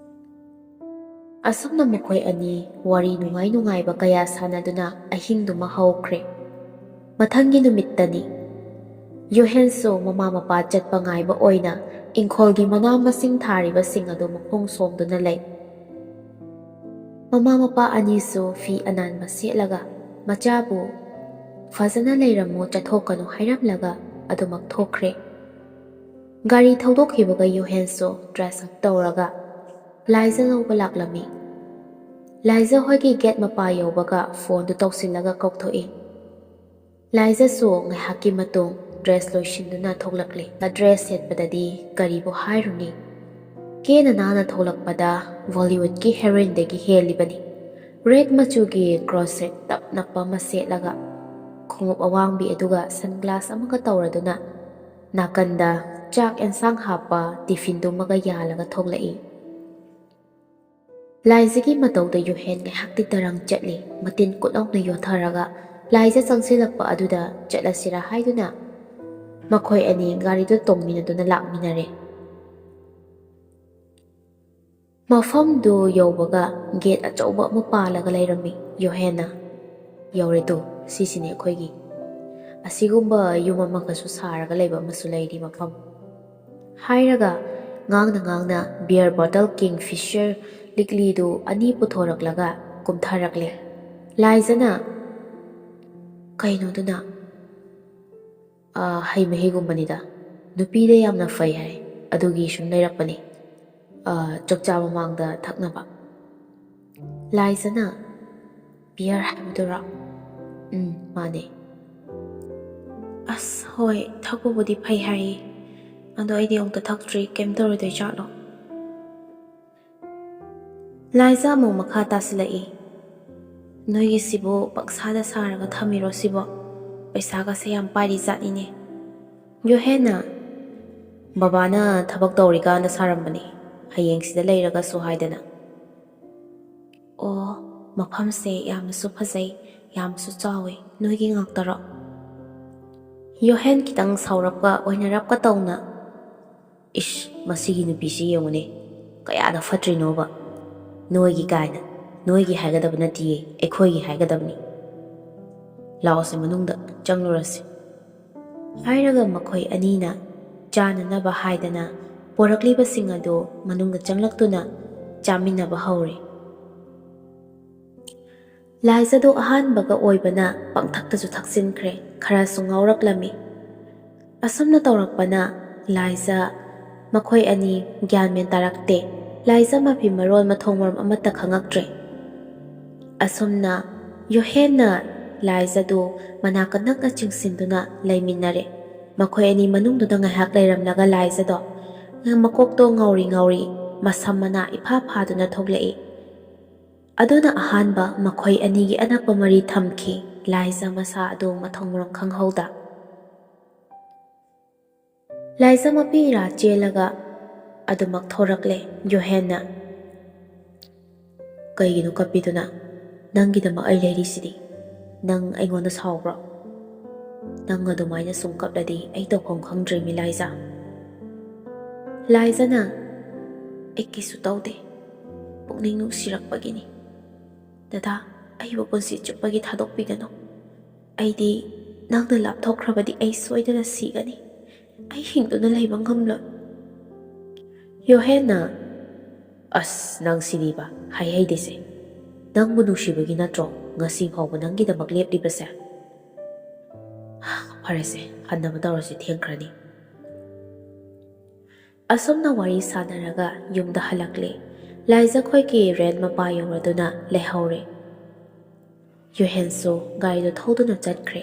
ꯑꯁꯨꯝꯅ ꯃꯈꯣꯏ ꯑꯅꯤ ꯋꯥꯔꯤ ꯅꯨꯡꯉꯥꯏ ꯅꯨꯡꯉꯥꯏꯕ ꯀꯌꯥ ꯁꯥꯟꯅꯗꯨꯅ ꯑꯍꯤꯡꯗꯨꯃ ꯍꯧꯈ꯭ꯔꯦ꯫ ꯃꯊꯪꯒꯤ ꯅꯨꯃꯤꯠꯇꯅꯤ꯫ ꯌꯣꯍꯦꯟꯁꯨ ꯃꯃꯥ ꯃꯄꯥ ꯆꯠꯄ ꯉꯥꯏꯕ ꯑꯣꯏꯅ ꯏꯪꯈꯣꯜꯒꯤ ꯃꯅꯥ ꯃꯁꯤꯡ ꯊꯥꯔꯤꯕꯁꯤꯡ ꯑꯗꯨ ꯃꯈꯣꯡ ꯁꯣꯝꯗꯨꯅ ꯂꯩ꯫ ꯃꯃꯥ ꯃꯄꯥ ꯑꯅꯤꯁꯨ ꯐꯤ ꯑꯅꯥꯟꯕ ꯁꯦꯠꯂꯒ ꯃꯆꯥꯕꯨ "ꯐꯖꯅ ꯂꯩꯔꯝꯃꯨ, ꯆꯠꯊꯣꯛꯀꯅꯨ" ꯍꯥꯏꯔꯝꯂꯒ ꯑꯗꯨꯃꯛ ꯊꯣꯛꯈ꯭ꯔꯦ꯫ ꯒꯥꯔꯤ ꯊꯧꯗꯣꯛꯈꯤꯕꯒ ꯌꯣꯍꯦꯟꯁꯨ ꯗ꯭ꯔꯦꯁ ꯑꯞ ꯇꯧꯔꯒ ꯂꯥꯏꯖ ꯂꯧꯕ ꯂꯥꯛꯂꯝꯃꯤ꯫ ꯂꯥꯏꯖ ꯍꯣꯏꯒꯤ ꯒꯦꯠ ꯃꯄꯥ ꯌꯧꯕꯒ ꯐꯣꯟꯗꯨ ꯇꯧꯁꯤꯜꯂꯒ ꯀꯧꯊꯣꯛꯏ꯫ ꯂꯥꯏꯖꯁꯨ ꯉꯥꯏꯍꯥꯛꯀꯤ ꯃꯇꯨꯡ ꯗ꯭ꯔꯦꯁ ꯂꯣꯏꯁꯤꯟꯗꯨꯅ ꯊꯣꯛꯂꯛꯂꯦ꯫ ꯗ꯭ꯔꯦꯁ ꯁꯦꯠꯄꯗꯗꯤ ꯀꯔꯤꯕꯨ ꯍꯥꯏꯔꯨꯅꯤ? ꯀꯦꯅ ꯅꯥꯟꯅ ꯊꯣꯛꯂꯛꯄꯗ ꯕꯣꯂꯤꯋꯨꯗꯀꯤ ꯍꯦꯔꯣꯏꯟꯗꯒꯤ ꯍꯦꯜꯂꯤꯕꯅꯤ꯫ ꯔꯦꯗ ꯃꯆꯨꯒꯤ ꯀ꯭ꯔꯣꯁꯦꯠ ꯇꯞ ꯅꯞꯄ ꯑꯃ ꯁꯦꯠꯂꯒ, ꯈꯣꯡꯎꯞ ꯑꯋꯥꯡꯕꯤ ꯑꯗꯨꯒ ꯁꯟꯒ꯭ꯂꯥꯁ ꯑꯃꯒ ꯇꯧꯔꯗꯨꯅ, ꯅꯥꯀꯟꯗ ꯆꯥꯛ ꯑꯦꯟꯁꯥꯡ ꯍꯥꯞꯄ ꯇꯤꯐꯤꯟꯗꯨꯃꯒ ꯌꯥꯜꯂꯒ ꯊꯣꯛꯂꯛꯏ꯫ ꯂꯥꯏꯖꯒꯤ ꯃꯇꯧꯗ ꯌꯨꯍꯦꯟ ꯉꯥꯏꯍꯥꯛꯇꯤ ꯇꯔꯪ ꯆꯠꯂꯤ꯫ ꯃꯇꯤꯟ ꯀꯨꯠꯂꯥꯎꯅ ꯌꯣꯠꯊꯔꯒ ꯂꯥꯏꯖꯥ ꯆꯪꯁꯤꯜꯂꯛꯄ ꯑꯗꯨꯗ ꯆꯠꯂꯁꯤꯔꯥ ꯍꯥꯏꯗꯨꯅ ꯃꯈꯣꯏ ꯑꯅꯤ ꯒꯥꯔꯤꯗꯨ ꯇꯣꯡꯃꯤꯟꯅꯗꯨꯅ ꯂꯥꯛꯃꯤꯟꯅꯔꯦ꯫ ꯃꯐꯝꯗꯨ ꯌꯧꯕꯒ ꯒꯦꯠ ꯑꯆꯧꯕ ꯑꯃ ꯄꯥꯜꯂꯒ ꯂꯩꯔꯝꯃꯤ ꯌꯣꯍꯦꯟꯅ꯫ "ꯌꯧꯔꯦ ꯇꯨ, ꯁꯤꯁꯤꯅꯦ ꯑꯩꯈꯣꯏꯒꯤ꯫ ꯑꯁꯤꯒꯨꯝꯕ ꯌꯨꯝ ꯑꯃꯒꯁꯨ ꯁꯥꯔꯒ ꯂꯩꯕ ꯑꯃꯁꯨ ꯂꯩꯔꯤ ꯃꯐꯝ" ꯍꯥꯏꯔꯒ ꯉꯥꯡꯅ ꯉꯥꯡꯅ beer bottle, Kingfisher ꯂꯤꯛꯂꯤꯗꯨ ꯑꯅꯤ ꯄꯨꯊꯣꯔꯛꯂꯒ ꯀꯨꯝꯊꯔꯛꯂꯦ꯫ ꯂꯥꯏꯖꯥꯅ "ꯀꯩꯅꯣꯗꯨꯅ?" "ꯑ, ꯍꯩ ꯃꯍꯤꯒꯨꯝꯕꯅꯤꯗ꯫ ꯅꯨꯄꯤꯗ ꯌꯥꯝꯅ ꯐꯩ ꯍꯥꯏ, ꯑꯗꯨꯒꯤ ꯁꯨꯝ ꯂꯩꯔꯛꯄꯅꯤ꯫ ꯑ, ꯆꯥꯛ ꯆꯥꯕ ꯃꯃꯥꯡꯗ ꯊꯛꯅꯕ"꯫ ꯂꯥꯏꯖꯥꯅ "Beer ꯍꯥꯏꯕꯗꯨꯔꯣ?" "ꯎꯝ, ꯃꯥꯅꯦ"꯫ "ꯑꯁ, ꯍꯣꯏ, ꯊꯛꯄꯕꯨꯗꯤ ꯐꯩ ꯍꯥꯏꯌꯦ, ꯑꯗꯣ ꯑꯩꯗꯤ ꯑꯃꯨꯛꯇ ꯊꯛꯇ꯭ꯔꯤ꯫ ꯀꯩꯝ ꯇꯧꯔꯣꯏꯗꯣꯏ ꯖꯥꯠꯂꯣ?" ꯂꯥꯏꯖꯥ ꯑꯃꯨꯛ ꯃꯈꯥ ꯇꯥꯁꯤꯜꯂꯛꯏ꯫ "ꯅꯣꯏꯒꯤꯁꯤꯕꯨ ꯄꯪꯁꯥꯗ ꯁꯥꯔꯒ ꯊꯝꯃꯤꯔꯣ ꯁꯤꯕꯣ? ꯄꯩꯁꯥꯒꯁꯦ ꯌꯥꯝ ꯄꯥꯏꯔꯤ ꯖꯥꯠꯅꯤꯅꯦ"꯫ ꯌꯣꯍꯦꯟꯅ "ꯕꯕꯥꯅ ꯊꯕꯛ ꯇꯧꯔꯤꯀꯥꯟꯗ ꯁꯥꯔꯝꯕꯅꯤ, ꯍꯌꯦꯡ ꯁꯤꯗ ꯂꯩꯔꯒꯁꯨ" ꯍꯥꯏꯗꯅ꯫ "ꯑꯣ, ꯃꯐꯝꯁꯦ ꯌꯥꯝꯅꯁꯨ ꯐꯖꯩ, ꯌꯥꯝꯅꯁꯨ ꯆꯥꯎꯋꯤ꯫ ꯅꯣꯏꯒꯤ ꯉꯥꯛꯇꯔꯣ?" ꯌꯣꯍꯦꯟ ꯈꯤꯇꯪ ꯁꯥꯎꯔꯞꯀ ꯑꯣꯏꯅꯔꯞꯀ ꯇꯧꯅ, "ꯏꯁ, ꯃꯁꯤꯒꯤ ꯅꯨꯄꯤꯁꯤ ꯌꯦꯡꯉꯨꯅꯦ, ꯀꯌꯥꯗ ꯐꯠꯇ꯭ꯔꯤꯅꯣꯕ꯫ ꯅꯣꯏꯒꯤ ꯀꯥꯏꯅ, ꯅꯣꯏꯒꯤ ꯍꯥꯏꯒꯗꯕ ꯅꯠꯇꯤꯌꯦ, ꯑꯩꯈꯣꯏꯒꯤ ꯍꯥꯏꯒꯗꯕꯅꯤ꯫ ꯂꯥꯛꯑꯣꯁꯦ, ꯃꯅꯨꯡꯗ ꯆꯪꯂꯨꯔꯁꯤ"꯫ ꯍꯥꯏꯔꯒ ꯃꯈꯣꯏ ꯑꯅꯤꯅ ꯆꯥꯅꯅꯕ ꯍꯥꯏꯗꯅ ꯄꯣꯔꯛꯂꯤꯕꯁꯤꯡ ꯑꯗꯨ ꯃꯅꯨꯡꯗ ꯆꯪꯂꯛꯇꯨꯅ ꯆꯥꯃꯤꯟꯅꯕ ꯍꯧꯔꯦ꯫ ꯂꯥꯏꯖꯥꯗꯣ ꯑꯍꯥꯟꯕꯒ ꯑꯣꯏꯕꯅ ꯄꯪꯊꯛꯇꯁꯨ ꯊꯛꯆꯤꯟꯈ꯭ꯔꯦ, ꯈꯔꯁꯨ ꯉꯥꯎꯔꯛꯂꯝꯃꯤ꯫ ꯑꯁꯨꯝꯅ ꯇꯧꯔꯛꯄꯅ ꯂꯥꯏꯖꯥ ꯃꯈꯣꯏ ꯑꯅꯤ ꯒ꯭ꯌꯥꯟ ꯃꯦꯟ ꯇꯥꯔꯛꯇꯦ꯫ ꯂꯥꯏꯖꯥ ꯃꯐꯤ ꯃꯔꯣꯜ ꯃꯊꯣꯡ ꯃꯔꯝ ꯑꯃꯠꯇ ꯈꯪꯉꯛꯇ꯭ꯔꯦ꯫ ꯑꯁꯨꯝꯅ ꯌꯣꯍꯦꯟꯅ ꯂꯥꯏꯖꯥꯗꯨ ꯃꯅꯥꯛꯇ ꯅꯛꯅ ꯆꯤꯡꯁꯤꯟꯗꯨꯅ ꯂꯩꯃꯤꯟꯅꯔꯦ꯫ ꯃꯈꯣꯏ ꯑꯅꯤ ꯃꯅꯨꯡꯗꯨꯗ ꯉꯥꯏꯍꯥꯛ ꯂꯩꯔꯝꯂꯒ ꯂꯥꯏꯖꯥꯗꯣ ꯃꯀꯣꯛꯇꯣ ꯉꯥꯎꯔꯤ ꯉꯥꯎꯔꯤ, ꯃꯁꯝ ꯃꯅꯥ ꯏꯐꯥ ꯐꯥꯗꯨꯅ ꯊꯣꯛꯂꯛꯏ꯫ ꯑꯗꯨꯅ ꯑꯍꯥꯟꯕ ꯃꯈꯣꯏ ꯑꯅꯤꯒꯤ ꯑꯅꯛꯄ ꯃꯔꯤ ꯊꯝꯈꯤ꯫ ꯂꯥꯏꯖꯥ ꯃꯁꯥ ꯑꯗꯨ ꯃꯊꯣꯡ ꯃꯔꯝ ꯈꯪꯍꯧꯗ꯫ ꯂꯥꯏꯖꯥ ꯃꯄꯤ ꯏꯔꯥ ꯆꯦꯜꯂꯒ ꯑꯗꯨꯃꯛ ꯊꯣꯔꯛꯂꯦ꯫ ꯌꯣꯍꯦꯟꯅ, "ꯀꯩꯒꯤꯅꯣ ꯀꯞꯄꯤꯗꯨꯅ? ꯅꯪꯒꯤꯗꯃꯛ ꯑꯩ ꯂꯩꯔꯤꯁꯤꯗꯤ"꯫ ꯅꯪ ꯑꯩꯉꯣꯟꯗ ꯁꯥꯎꯕ꯭ꯔꯣ? ꯅꯪ ꯑꯗꯨꯃꯥꯏꯅ ꯁꯨꯝ ꯀꯞꯂꯗꯤ ꯑꯩ ꯇꯧꯐꯝ ꯈꯪꯗ꯭ꯔꯦꯃꯤ, ꯂꯥꯏꯖꯥ꯫ ꯂꯥꯏꯖꯥꯅ, "ꯑꯩ ꯀꯩꯁꯨ ꯇꯧꯗꯦ, ꯄꯨꯛꯅꯤꯡ ꯅꯨꯡꯁꯤꯔꯛꯄꯒꯤꯅꯤ꯫ ꯗꯗꯥ, ꯑꯩꯕꯨ ꯄꯨꯟꯁꯤ ꯆꯨꯞꯄꯒꯤ ꯊꯥꯗꯣꯛꯄꯤꯒꯅꯨ꯫ ꯑꯩꯗꯤ ꯅꯪꯅ ꯂꯥꯞꯊꯣꯛꯈ꯭ꯔꯕꯗꯤ ꯑꯩ ꯁꯣꯏꯗꯅ ꯁꯤꯒꯅꯤ꯫ ꯑꯩ ꯍꯤꯡꯗꯨꯅ ꯂꯩꯕ ꯉꯝꯂꯣꯏ꯫" ꯌꯣꯍꯦꯟꯅ, "ꯑꯁ, ꯅꯪ ꯁꯤꯗꯤꯕ, ꯍꯥꯏꯍꯩꯗꯦꯁꯦ꯫ ꯅꯪꯕꯨ ꯅꯨꯡꯁꯤꯕꯒꯤ ꯅꯠꯇ꯭ꯔꯣ ꯉꯁꯤ ꯐꯥꯎꯕ ꯅꯪꯒꯤꯗꯃꯛ ꯂꯦꯞꯂꯤꯕꯁꯦ? ꯐꯔꯦꯁꯦ, ꯍꯟꯅꯕ ꯇꯧꯔꯁꯤ, ꯊꯦꯡꯈ꯭ꯔꯅꯤ꯫" ꯑꯁꯨꯝꯅ ꯋꯥꯔꯤ ꯁꯥꯟꯅꯔꯒ ꯌꯨꯝꯗ ꯍꯜꯂꯛꯂꯦ꯫ ꯂꯥꯏꯖꯥ ꯈꯣꯏꯒꯤ ꯔꯦꯟ ꯃꯄꯥ ꯌꯧꯔꯗꯨꯅ ꯂꯩꯍꯧꯔꯦ꯫ ꯌꯣꯍꯦꯟꯁꯨ ꯒꯥꯔꯤꯗꯨ ꯊꯧꯗꯨꯅ ꯆꯠꯈ꯭ꯔꯦ꯫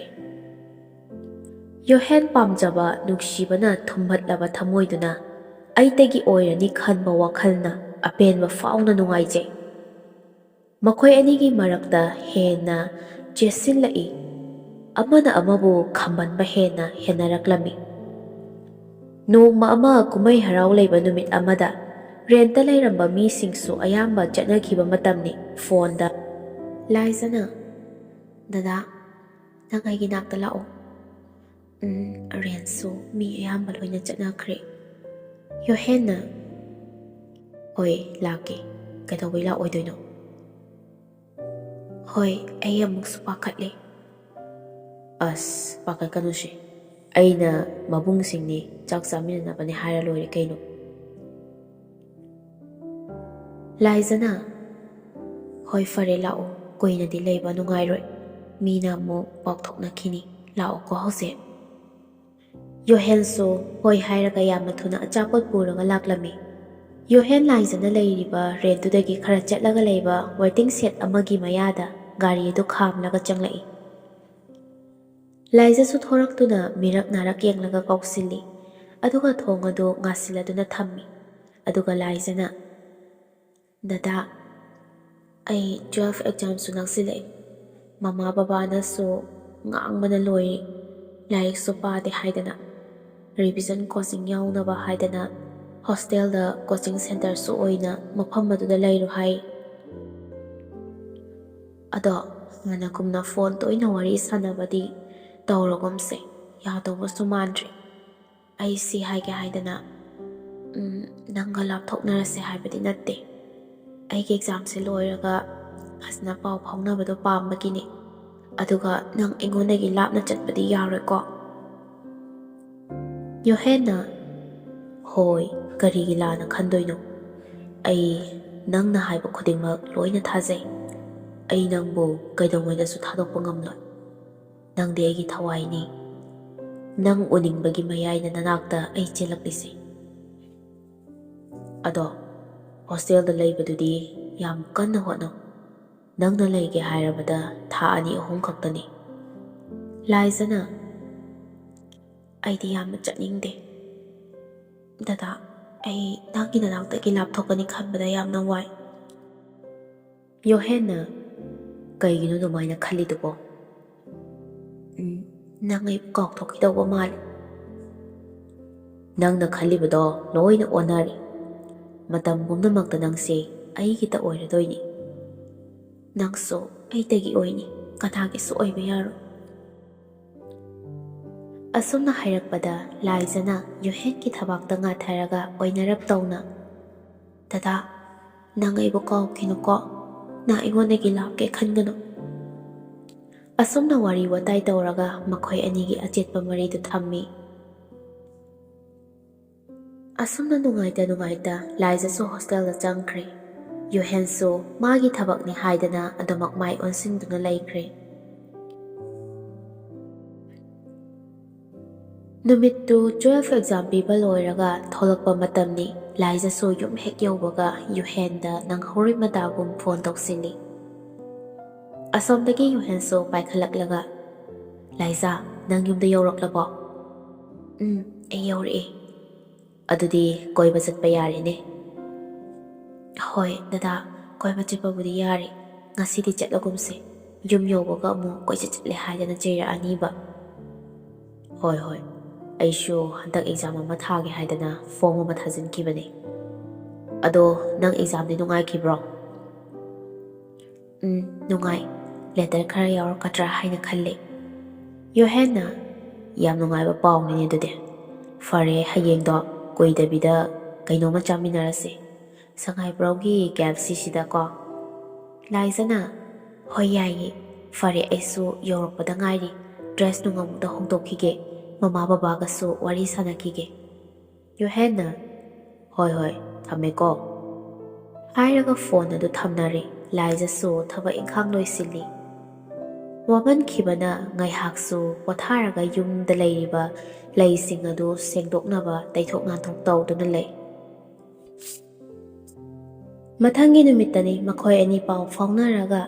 ꯌꯣꯍꯦꯟ ꯄꯥꯝꯖꯕ ꯅꯨꯡꯁꯤꯕꯅ ꯊꯨꯝꯍꯠꯂꯕ ꯊꯃꯣꯏꯗꯨꯅ ꯑꯩꯇꯒꯤ ꯑꯣꯏꯔꯅꯤ ꯈꯟꯕ ꯋꯥꯈꯜꯅ ꯑꯄꯦꯟꯕ ꯐꯥꯎꯅ ꯅꯨꯡꯉꯥꯏꯖꯩ꯫ ꯃꯈꯣꯏ ꯑꯅꯤꯒꯤ ꯃꯔꯛꯇ ꯍꯦꯟꯅ ꯆꯦꯠꯁꯤꯜꯂꯛꯏ꯫ ꯑꯃꯅ ꯑꯃꯕꯨ ꯈꯝꯕꯟꯕ ꯍꯦꯟꯅ ꯍꯦꯟꯅꯔꯛꯂꯝꯃꯤ꯫ ꯅꯣꯡꯃ ꯑꯃ ꯀꯨꯝꯍꯩ ꯍꯔꯥꯎ ꯂꯩꯕ ꯅꯨꯃꯤꯠ ꯑꯃꯗ ꯔꯦꯟꯇ ꯂꯩꯔꯝꯕ ꯃꯤꯁꯤꯡꯁꯨ ꯑꯌꯥꯝꯕ ꯆꯠꯅꯈꯤꯕ ꯃꯇꯝꯅꯤ꯫ ꯐꯣꯟꯗ ꯂꯥꯏꯖꯥꯅ, "ꯗꯗꯥ, ꯅꯪ ꯑꯩꯒꯤ ꯅꯥꯛꯇ ꯂꯥꯛꯑꯣ꯫ ꯎꯝ, ꯔꯦꯟꯁꯨ ꯃꯤ ꯑꯌꯥꯝꯕ ꯂꯣꯏꯅ ꯆꯠꯅꯈ꯭ꯔꯦ꯫" ꯌꯣꯍꯦꯟꯅ, "ꯍꯣꯏ, ꯂꯥꯛꯀꯦ꯫ ꯀꯩꯗꯧꯕꯩ ꯂꯥꯛꯑꯣꯏꯗꯣꯏꯅꯣ?" "ꯍꯣꯏ, ꯑꯩ ꯑꯃꯨꯛꯁꯨ ꯄꯥꯈꯠꯂꯦ꯫" "ꯑꯁ, ꯄꯥꯈꯠꯀꯅꯨꯁꯦ꯫ ꯑꯩꯅ ꯃꯕꯨꯡꯁꯤꯡꯅꯤ, ꯆꯥꯛ ꯆꯥꯃꯤꯟꯅꯅꯕꯅꯦ ꯍꯥꯏꯔ ꯂꯣꯏꯔꯦ ꯀꯩꯅꯣ꯫" ꯂꯥꯏꯖꯥꯅ, "ꯍꯣꯏ, ꯐꯔꯦ, ꯂꯥꯛꯑꯣ꯫ ꯀꯨꯏꯅꯗꯤ ꯂꯩꯕ ꯅꯨꯡꯉꯥꯏꯔꯣꯏ꯫ ꯃꯤꯅ ꯑꯃꯨꯛ ꯄꯥꯎ ꯊꯣꯛꯅꯈꯤꯅꯤ꯫ ꯂꯥꯛꯑꯣꯀꯣ ꯍꯧꯖꯤꯛ꯫" ꯌꯣꯍꯦꯟꯁꯨ ꯍꯣꯏ ꯍꯥꯏꯔꯒ ꯌꯥꯝꯅ ꯊꯨꯅ ꯑꯆꯥꯄꯣꯠ ꯄꯨꯔꯒ ꯂꯥꯛꯂꯝꯃꯤ꯫ ꯌꯣꯍꯦꯟ ꯂꯥꯏꯖꯥꯅ ꯂꯩꯔꯤꯕ ꯔꯦꯟꯇꯨꯗꯒꯤ ꯈꯔ ꯆꯠꯂꯒ ꯂꯩꯕ ꯋꯦꯇꯤꯡ ꯁꯦꯗ ꯑꯃꯒꯤ ꯃꯌꯥꯗ ꯒꯥꯔꯤ ꯑꯗꯨ ꯈꯥꯝꯂꯒ ꯆꯪꯂꯛꯏ꯫ ꯂꯥꯏꯖꯥꯁꯨ ꯊꯣꯔꯛꯇꯨꯅ ꯃꯤꯔꯛ ꯅꯥꯔꯛ ꯌꯦꯡꯂꯒ ꯀꯧꯁꯤꯜꯂꯤ꯫ ꯑꯗꯨꯒ ꯊꯣꯡ ꯑꯗꯨ ꯉꯥꯁꯤꯜꯂꯗꯨꯅ ꯊꯝꯃꯤ꯫ ꯑꯗꯨꯒ ꯂꯥꯏꯖꯥꯅ, "ꯗꯗꯥ, ꯑꯩ ꯇꯨꯋꯦꯜꯐ ꯑꯦꯛꯖꯥꯝꯁꯨ ꯅꯛꯁꯤꯜꯂꯛꯑꯦ꯫ ꯃꯃꯥ ꯕꯕꯥꯅꯁꯨ ꯉꯥꯡꯕꯅ ꯂꯣꯏꯔꯦ꯫ ꯂꯥꯏꯔꯤꯛꯁꯨ ꯄꯥꯗꯦ ꯍꯥꯏꯗꯅ, ꯔꯤꯚꯤꯖꯟ ꯀꯣꯆꯤꯡ ꯌꯥꯎꯅꯕ ꯍꯥꯏꯗꯅ ꯍꯣꯁꯇꯦꯜꯗ ꯀꯣꯆꯤꯡ ꯁꯦꯟꯇꯔꯁꯨ ꯑꯣꯏꯅ ꯃꯐꯝ ꯑꯗꯨꯗ ꯂꯩꯔꯣ ꯍꯥꯏ꯫ ꯑꯗꯣ ꯍꯥꯟꯅꯒꯨꯝꯅ ꯐꯣꯟ ꯇꯣꯏꯅ ꯋꯥꯔꯤ ꯁꯥꯟꯅꯕꯗꯤ ꯇꯧꯔꯒꯨꯝꯁꯦ꯫ ꯌꯥꯗꯧꯕꯁꯨ ꯃꯥꯟꯗ꯭ꯔꯦ꯫ ꯑꯩ ꯁꯤ ꯍꯥꯏꯒꯦ ꯍꯥꯏꯗꯅ, ꯎꯝ, ꯅꯪꯒ ꯂꯥꯞꯊꯣꯛꯅꯔꯁꯦ ꯍꯥꯏꯕꯗꯤ ꯅꯠꯇꯦ꯫ ꯑꯩꯒꯤ ꯑꯦꯛꯖꯥꯝꯁꯦ ꯂꯣꯏꯔꯒ ꯐꯖꯅ ꯄꯥꯎ ꯐꯥꯎꯅꯕꯗꯣ ꯄꯥꯝꯕꯒꯤꯅꯦ꯫ ꯑꯗꯨꯒ ꯅꯪ ꯑꯩꯉꯣꯟꯗꯒꯤ ꯂꯥꯞꯅ ꯆꯠꯄꯗꯤ ꯌꯥꯔꯣꯏꯀꯣ? ꯌꯣꯍꯦꯟꯅ, "ꯍꯣꯏ, ꯀꯔꯤꯒꯤ ꯂꯥꯟꯅ ꯈꯟꯗꯣꯏꯅꯣ? ꯑꯩ ꯅꯪꯅ ꯍꯥꯏꯕ ꯈꯨꯗꯤꯡꯃꯛ ꯂꯣꯏꯅ ꯊꯥꯖꯩ꯫ ꯑꯩ ꯅꯪꯕꯨ ꯀꯩꯗꯧꯉꯩꯗꯁꯨ ꯊꯥꯗꯣꯛꯄ ꯉꯝꯂꯣꯏ꯫ ꯅꯪꯗꯤ ꯑꯩꯒꯤ ꯊꯋꯥꯏꯅꯤ꯫ ꯅꯪ ꯎꯅꯤꯡꯕꯒꯤ ꯃꯌꯥꯏꯅ ꯅꯅꯥꯛꯇ ꯑꯩ ꯆꯦꯜꯂꯛꯂꯤꯁꯦ꯫ ꯑꯗꯣ ꯍꯣꯁꯇꯦꯜꯗ ꯂꯩꯕꯗꯨꯗꯤ ꯌꯥꯝ ꯀꯟꯅ ꯍꯣꯠꯅꯧ꯫ ꯅꯪꯅ ꯂꯩꯒꯦ ꯍꯥꯏꯔꯕꯗ ꯊꯥ ꯑꯅꯤ ꯑꯍꯨꯝ ꯈꯛꯇꯅꯤ꯫" ꯂꯥꯏꯖꯅ, "ꯑꯩꯗꯤ ꯌꯥꯝꯅ ꯆꯠꯅꯤꯡꯗꯦ꯫ ꯗꯗꯥ, ꯑꯩ ꯅꯪꯒꯤ ꯅꯅꯥꯛꯇꯒꯤ ꯂꯥꯞꯊꯣꯛꯀꯅꯤ ꯈꯟꯕꯗ ꯌꯥꯝꯅ ꯋꯥꯏ꯫" ꯌꯣꯍꯦꯟꯅ, "ꯀꯩꯒꯤꯅꯣ ꯑꯗꯨꯃꯥꯏꯅ ꯈꯜꯂꯤꯗꯨꯕꯣ? ꯎꯝ, ꯅꯪ ꯑꯩꯕꯨ ꯀꯥꯎꯊꯣꯛꯈꯤꯗꯧꯕ ꯃꯥꯜꯂꯦ꯫" "ꯅꯪꯅ ꯈꯜꯂꯤꯕꯗꯣ ꯂꯣꯏꯅ ꯑꯣꯟꯅꯔꯦ꯫ ꯃꯇꯝ ꯄꯨꯝꯅꯃꯛꯇ ꯅꯪꯁꯦ ꯑꯩꯒꯤꯇ ꯑꯣꯏꯔꯗꯣꯏꯅꯤ꯫ ꯅꯪꯁꯨ ꯑꯩꯇꯒꯤ ꯑꯣꯏꯅꯤ, ꯀꯅꯥꯒꯤꯁꯨ ꯑꯣꯏꯕ ꯌꯥꯔꯣꯏ꯫" ꯑꯁꯨꯝꯅ ꯍꯥꯏꯔꯛꯄꯗ ꯂꯥꯏꯖꯅ ꯌꯨꯍꯦꯟꯒꯤ ꯊꯕꯥꯛꯇ ꯉꯥꯊꯔꯒ ꯑꯣꯏꯅꯔꯞ ꯇꯧꯅ, "ꯗꯗꯥ, ꯅꯪ ꯑꯩꯕꯨ ꯀꯥꯎꯈꯤꯅꯨꯀꯣ꯫ ꯅꯪ ꯑꯩꯉꯣꯟꯗꯒꯤ ꯂꯥꯞꯀꯦ ꯈꯟꯒꯅꯨ꯫" ꯑꯁꯨꯝꯅ ꯋꯥꯔꯤ ꯋꯥꯇꯥꯏ ꯇꯧꯔꯒ ꯃꯈꯣꯏ ꯑꯅꯤꯒꯤ ꯑꯆꯦꯠꯄ ꯃꯔꯤꯗꯨ ꯊꯝꯃꯤ꯫ ꯑꯁꯨꯝꯅ ꯅꯨꯡꯉꯥꯏꯇ ꯅꯨꯡꯉꯥꯏꯇ ꯂꯥꯏꯖꯁꯨ ꯍꯣꯁꯇꯦꯜꯗ ꯆꯪꯈ꯭ꯔꯦ꯫ ꯌꯨꯍꯦꯟꯁꯨ ꯃꯥꯒꯤ ꯊꯕꯛꯅꯤ ꯍꯥꯏꯗꯅ ꯑꯗꯨꯃꯛ ꯃꯥꯏ ꯑꯣꯟꯁꯤꯟꯗꯨꯅ ꯂꯩꯈ꯭ꯔꯦ꯫ ꯅꯨꯃꯤꯠꯇꯨ ꯇꯨꯋꯦꯜꯐ ꯑꯦꯛꯖꯥꯝ ꯄꯤꯕ ꯂꯣꯏꯔꯒ ꯊꯣꯛꯂꯛꯄ ꯃꯇꯝꯅꯤ꯫ ꯂꯥꯏꯖꯁꯨ ꯌꯨꯝ ꯍꯦꯛ ꯌꯧꯕꯒ ꯌꯨꯍꯦꯟꯗ ꯅꯪꯍꯧꯔꯣꯏ ꯃꯇꯥꯒꯨꯝ ꯐꯣꯟ ꯇꯧꯁꯤꯜꯂꯤ꯫ ꯑꯁꯣꯝꯗꯒꯤ ꯌꯨꯍꯦꯟꯁꯨ ꯄꯥꯏꯈꯠꯂꯛꯂꯒ, "ꯂꯥꯏꯖꯥ, ꯅꯪ ꯌꯨꯝꯗ ꯌꯧꯔꯛꯂꯕꯣ?" "ꯎꯝ, ꯑꯩ ꯌꯧꯔꯛꯑꯦ꯫" "ꯑꯗꯨꯗꯤ ꯀꯣꯏꯕ ꯆꯠꯄ ꯌꯥꯔꯦꯅꯦ꯫" "ꯍꯣꯏ ꯗꯗꯥ, ꯀꯣꯏꯕ ꯆꯠꯄꯕꯨꯗꯤ ꯌꯥꯔꯦ꯫ ꯉꯁꯤꯗꯤ ꯆꯠꯂꯒꯨꯝꯁꯦ꯫ ꯌꯨꯝ ꯌꯧꯕꯒ ꯑꯃꯨꯛ ꯀꯣꯏꯆꯠ ꯆꯠꯂꯦ ꯍꯥꯏꯗꯅ ꯆꯩꯔꯛꯑꯅꯤꯕ꯫" "ꯍꯣꯏ, ꯍꯣꯏ꯫ ꯑꯩꯁꯨ ꯍꯟꯗꯛ ꯑꯦꯛꯖꯥꯝ ꯑꯃ ꯊꯥꯒꯦ ꯍꯥꯏꯗꯅ ꯐꯣꯝ ꯑꯃ ꯊꯥꯖꯤꯟꯈꯤꯕꯅꯦ꯫ ꯑꯗꯣ ꯅꯪ ꯑꯦꯛꯖꯥꯝꯗꯤ ꯅꯨꯡꯉꯥꯏꯈꯤꯕ꯭ꯔꯣ?" "ꯎꯝ, ꯅꯨꯡꯉꯥꯏ꯫ ꯂꯦꯇꯔ ꯈꯔ ꯌꯥꯎꯔꯛꯀꯗ꯭ꯔꯥ ꯍꯥꯏꯅ ꯈꯜꯂꯤ꯫ ꯌꯣꯍꯦꯟꯅ, "ꯌꯥꯝ ꯅꯨꯡꯉꯥꯏꯕ ꯄꯥꯎꯅꯤꯅꯦ ꯑꯗꯨꯗꯤ꯫ ꯐꯔꯦ, ꯍꯌꯦꯡꯗꯣ ꯀꯨꯏꯗꯕꯤꯗ ꯀꯩꯅꯣꯝꯃ ꯆꯥꯃꯤꯟꯅꯔꯁꯤ꯫ ꯁꯉꯥꯏꯄ꯭ꯔꯧꯒꯤ ꯀꯦ ꯑꯦꯐ ꯁꯤꯁꯤꯗꯀꯣ?" ꯂꯥꯏꯖꯅ, "ꯍꯣꯏ, ꯌꯥꯏꯌꯦ꯫ ꯐꯔꯦ, ꯑꯩꯁꯨ ꯌꯧꯔꯛꯄꯗ ꯉꯥꯏꯔꯤ꯫ ꯗ꯭ꯔꯦꯁ ꯅꯨꯡ ꯑꯃꯨꯛꯇ ꯍꯣꯡꯗꯣꯛꯈꯤꯒꯦ꯫ ꯃꯃꯥ ꯕꯕꯥꯒꯁꯨ ꯋꯥꯔꯤ ꯁꯥꯟꯅꯈꯤꯒꯦ꯫" ꯌꯣꯍꯦꯟꯅ, "ꯍꯣꯏ, ꯍꯣꯏ, ꯊꯝꯃꯦꯀꯣ꯫" ꯍꯥꯏꯔꯒ ꯐꯣꯟ ꯑꯗꯨ ꯊꯝꯅꯔꯦ꯫ ꯂꯥꯏꯖꯁꯨ ꯊꯕꯛ ꯏꯪꯈꯥꯡ ꯂꯣꯏꯁꯤꯜꯂꯤ꯫ ꯋꯥꯃꯟꯈꯤꯕꯅ ꯉꯥꯏꯍꯥꯛꯁꯨ ꯄꯣꯊꯥꯔꯒ ꯌꯨꯝꯗ ꯂꯩꯔꯤꯕ ꯂꯩꯁꯤꯡ ꯑꯗꯨ ꯁꯦꯡꯗꯣꯛꯅꯕ ꯇꯩꯊꯣꯛ ꯅꯥꯟꯊꯣꯛ ꯇꯧꯗꯨꯅ ꯂꯩ꯫ ꯃꯊꯪꯒꯤ ꯅꯨꯃꯤꯠꯇꯅꯤ ꯃꯈꯣꯏ ꯑꯅꯤ ꯄꯥꯎ ꯐꯥꯎꯅꯔꯒ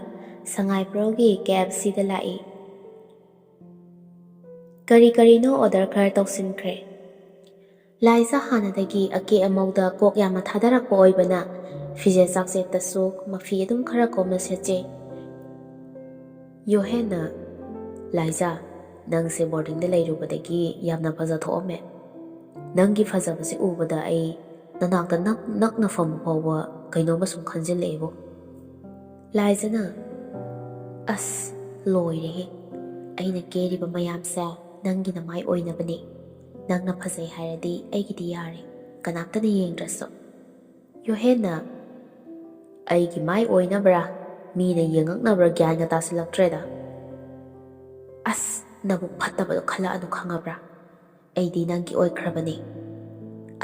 ꯁꯉꯥꯏꯄ꯭ꯔꯧꯒꯤ ꯀꯦ ꯑꯦꯐ ꯁꯤꯗ ꯂꯥꯛꯏ꯫ ꯀꯔꯤ ꯀꯔꯤꯅꯣ ꯑꯣꯔꯗꯔ ꯈꯔ ꯇꯧꯁꯤꯟꯈ꯭ꯔꯦ꯫ ꯂꯥꯏꯖ ꯍꯥꯟꯅꯗꯒꯤ ꯑꯀꯦ ꯑꯃꯧꯗ ꯀꯣꯛ ꯌꯥꯝꯅ ꯊꯥꯗꯔꯛꯄ ꯑꯣꯏꯕꯅ ꯐꯤꯖꯦꯠ ꯆꯥꯛꯁꯦꯠꯇꯁꯨ ꯃꯐꯤ ꯑꯗꯨꯝ ꯈꯔ ꯀꯣꯝꯅ ꯁꯦꯠꯆꯩ꯫ ꯌꯣꯍꯦꯟꯅ, "ꯂꯥꯏꯖ, ꯅꯪꯁꯦ ꯕꯣꯔꯗꯤꯡꯗ ꯂꯩꯔꯨꯕꯗꯒꯤ ꯌꯥꯝꯅ ꯐꯖꯊꯣꯛꯑꯝꯃꯦ꯫ ꯅꯪꯒꯤ ꯐꯖꯕꯁꯦ ꯎꯕꯗ ꯑꯩ ꯅꯅꯥꯛꯇ ꯅꯛ-, ꯅꯛꯅ ꯐꯝꯕ ꯐꯥꯎꯕ ꯀꯩꯅꯣꯝꯃ ꯁꯨꯝ ꯈꯟꯖꯤꯜꯂꯛꯑꯦꯕꯣ꯫" ꯂꯥꯏꯖꯅ, "ꯑꯁ, ꯂꯣꯏꯔꯦꯍꯦ꯫ ꯑꯩꯅ ꯀꯦꯔꯤꯕ ꯃꯌꯥꯝꯁꯦ ꯅꯪꯒꯤ ꯅꯃꯥꯏ ꯑꯣꯏꯅꯕꯅꯦ꯫ ꯅꯪꯅ ꯐꯖꯩ ꯍꯥꯏꯔꯗꯤ ꯑꯩꯒꯤꯗꯤ ꯌꯥꯔꯦ, ꯀꯅꯥꯝꯇꯅ ꯌꯦꯡꯗ꯭ꯔꯁꯨ꯫" ꯌꯣꯍꯦꯟꯅ, "ꯑꯩꯒꯤ ꯃꯥꯏ ꯑꯣꯏꯅꯕ꯭ꯔꯥ, ꯃꯤꯅ ꯌꯦꯡꯉꯛꯅꯕ꯭ꯔꯥ ꯒ꯭ꯌꯥꯟꯒ ꯇꯥꯁꯤꯜꯂꯛꯇ꯭ꯔꯦꯗ꯫" "ꯑꯁ, ꯅꯕꯨꯛ ꯐꯠꯇꯕꯗꯣ ꯈꯜꯂꯛꯑꯅꯨ, ꯈꯪꯉꯕ꯭ꯔꯥ? ꯑꯩꯗꯤ ꯅꯪꯒꯤ ꯑꯣꯏꯈ꯭ꯔꯕꯅꯦ꯫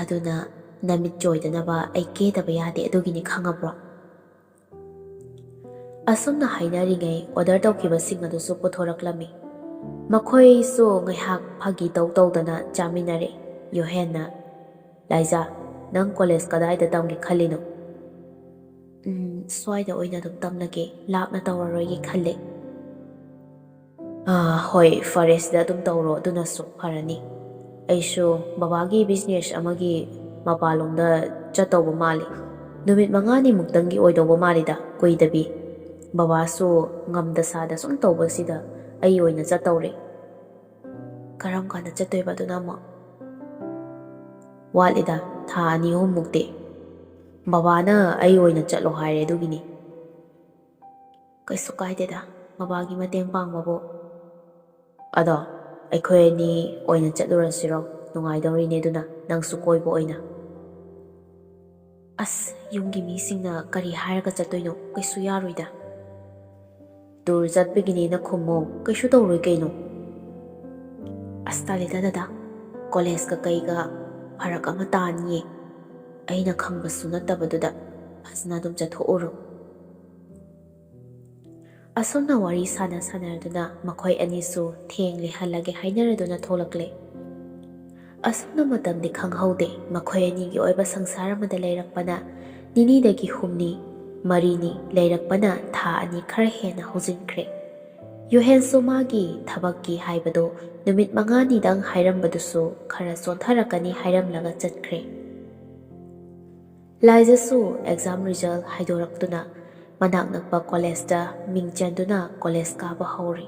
ꯑꯗꯨꯅ ꯅꯃꯤꯠ ꯆꯣꯏꯗꯅꯕ ꯑꯩ ꯀꯦꯗꯕ ꯌꯥꯗꯦ, ꯑꯗꯨꯒꯤꯅꯤ, ꯈꯪꯉꯕ꯭ꯔꯣ?" ꯑꯁꯨꯝꯅ ꯍꯥꯏꯅꯔꯤꯉꯩ ꯑꯣꯔꯗꯔ ꯇꯧꯈꯤꯕꯁꯤꯡ ꯑꯗꯨꯁꯨ ꯄꯨꯊꯣꯔꯛꯂꯝꯃꯤ꯫ ꯃꯈꯣꯏꯁꯨ ꯉꯥꯏꯍꯥꯛ ꯐꯥꯒꯤ ꯇꯧ ꯇꯧꯗꯅ ꯆꯥꯃꯤꯟꯅꯔꯦ꯫ ꯌꯣꯍꯦꯟꯅ, "ꯂꯥꯏꯖꯥ, ꯅꯪ ꯀꯣꯂꯦꯖ ꯀꯗꯥꯏꯗ ꯇꯝꯒꯦ ꯈꯜꯂꯤꯅꯣ?" "ꯎꯝ, ꯁ꯭ꯋꯥꯏꯗ ꯑꯣꯏꯅ ꯑꯗꯨꯝ ꯇꯝꯂꯒꯦ, ꯂꯥꯞꯅ ꯇꯧꯔꯔꯣꯏꯒꯦ ꯈꯜꯂꯦ꯫" "ꯑꯥ, ꯍꯣꯏ, ꯐꯔꯦ, ꯁꯤꯗ ꯑꯗꯨꯝ ꯇꯧꯔꯣ, ꯑꯗꯨꯅꯁꯨ ꯐꯔꯅꯤ꯫ ꯑꯩꯁꯨ ꯕꯕꯥꯒꯤ ꯕꯤꯖꯤꯅꯦꯁ ꯑꯃꯒꯤ ꯃꯄꯥꯟꯂꯣꯝꯗ ꯆꯠꯇꯧꯕ ꯃꯥꯜꯂꯤ꯫ ꯅꯨꯃꯤꯠ ꯃꯉꯥꯅꯤꯃꯨꯛꯇꯪꯒꯤ ꯑꯣꯏꯗꯧꯕ ꯃꯥꯜꯂꯤꯗ, ꯀꯨꯏꯗꯕꯤ꯫ ꯕꯕꯥꯁꯨ ꯉꯝꯗ ꯁꯥꯗ ꯁꯨꯝ ꯇꯧꯕꯁꯤꯗ ꯑꯩ ꯑꯣꯏꯅ ꯆꯠꯇꯧꯔꯦ꯫" "ꯀꯔꯝ ꯀꯥꯟꯗ ꯆꯠꯇꯣꯏꯕ ꯑꯗꯨꯅ ꯑꯃꯨꯛ?" "ꯋꯥꯠꯂꯤꯗ, ꯊꯥ ꯑꯅꯤ ꯑꯍꯨꯝꯃꯨꯛꯇꯤ꯫ ꯕꯕꯥꯅ ꯑꯩ ꯑꯣꯏꯅ ꯆꯠꯂꯣ ꯍꯥꯏꯔꯦ, ꯑꯗꯨꯒꯤꯅꯤ꯫" "ꯀꯩꯁꯨ ꯀꯥꯏꯗꯦꯗ, ꯕꯕꯥꯒꯤ ꯃꯇꯦꯡ ꯄꯥꯡꯕꯕꯨ꯫ ꯑꯗꯣ ꯑꯩꯈꯣꯏ ꯑꯅꯤ ꯑꯣꯏꯅ ꯆꯠꯂꯨꯔꯁꯤꯔꯣ? ꯅꯨꯡꯉꯥꯏꯗꯧꯔꯤꯅꯦ ꯑꯗꯨꯅ, ꯅꯪꯁꯨ ꯀꯣꯏꯕ ꯑꯣꯏꯅ꯫ ꯑꯁ, ꯌꯨꯝꯒꯤ ꯃꯤꯁꯤꯡꯅ ꯀꯔꯤ ꯍꯥꯏꯔꯒ ꯆꯠꯇꯣꯏꯅꯣ? ꯀꯩꯁꯨ ꯌꯥꯔꯣꯏꯗ꯫ ꯇꯨꯔ ꯆꯠꯄꯒꯤꯅꯦꯅ ꯈꯨꯝꯃꯣ, ꯀꯩꯁꯨ ꯇꯧꯔꯣꯏ ꯀꯩꯅꯣ꯫ ꯑꯁ, ꯇꯜꯂꯦꯗ ꯗꯗꯥ, ꯀꯣꯂꯦꯖꯀ ꯀꯩꯒ ꯐꯔꯛ ꯑꯃ ꯇꯥꯅꯤꯌꯦ꯫ ꯑꯩꯅ ꯈꯪꯕꯁꯨ ꯅꯠꯇꯕꯗꯨꯗ ꯐꯖꯅ ꯑꯗꯨꯝ ꯆꯠꯊꯣꯛꯎꯔꯣ꯫ ꯑꯁꯨꯝꯅ ꯋꯥꯔꯤ ꯁꯥꯟꯅ ꯁꯥꯟꯅꯔꯗꯨꯅ ꯃꯈꯣꯏ ꯑꯅꯤꯁꯨ ꯊꯦꯡꯂꯦ ꯍꯜꯂꯒꯦ ꯍꯥꯏꯅꯔꯗꯨꯅ ꯊꯣꯛꯂꯛꯂꯦ꯫ ꯑꯁꯨꯝꯅ ꯃꯇꯝꯗꯤ ꯈꯪꯍꯧꯗꯦ꯫ ꯃꯈꯣꯏ ꯑꯅꯤꯒꯤ ꯑꯣꯏꯕ ꯁꯪꯁꯥꯔ ꯑꯃꯗ ꯂꯩꯔꯛꯄꯅ ꯅꯤꯅꯤꯗꯒꯤ ꯍꯨꯝꯅꯤ, ꯃꯔꯤꯅꯤ ꯂꯩꯔꯛꯄꯅ ꯊꯥ ꯑꯅꯤ ꯈꯔ ꯍꯦꯟꯅ ꯍꯧꯖꯤꯟꯈ꯭ꯔꯦ꯫ ꯌꯨꯍꯦꯟꯁꯨ ꯃꯥꯒꯤ ꯊꯕꯛꯀꯤ ꯍꯥꯏꯕꯗꯨ ꯅꯨꯃꯤꯠ ꯃꯉꯥꯅꯤꯗꯪ ꯍꯥꯏꯔꯝꯕꯗꯨꯁꯨ ꯈꯔ ꯆꯣꯟꯊꯔꯛꯀꯅꯤ ꯍꯥꯏꯔꯝꯂꯒ ꯆꯠꯈ꯭ꯔꯦ꯫ ꯂꯥꯏꯖꯁꯨ ꯑꯦꯛꯖꯥꯝ ꯔꯤꯖꯜ ꯍꯥꯏꯗꯣꯔꯛꯇꯨꯅ ꯃꯅꯥꯛ ꯅꯛꯄ ꯀꯣꯂꯦꯖꯇ ꯃꯤꯡ ꯆꯟꯗꯨꯅ ꯀꯣꯂꯦꯖ ꯀꯥꯕ ꯍꯧꯔꯦ꯫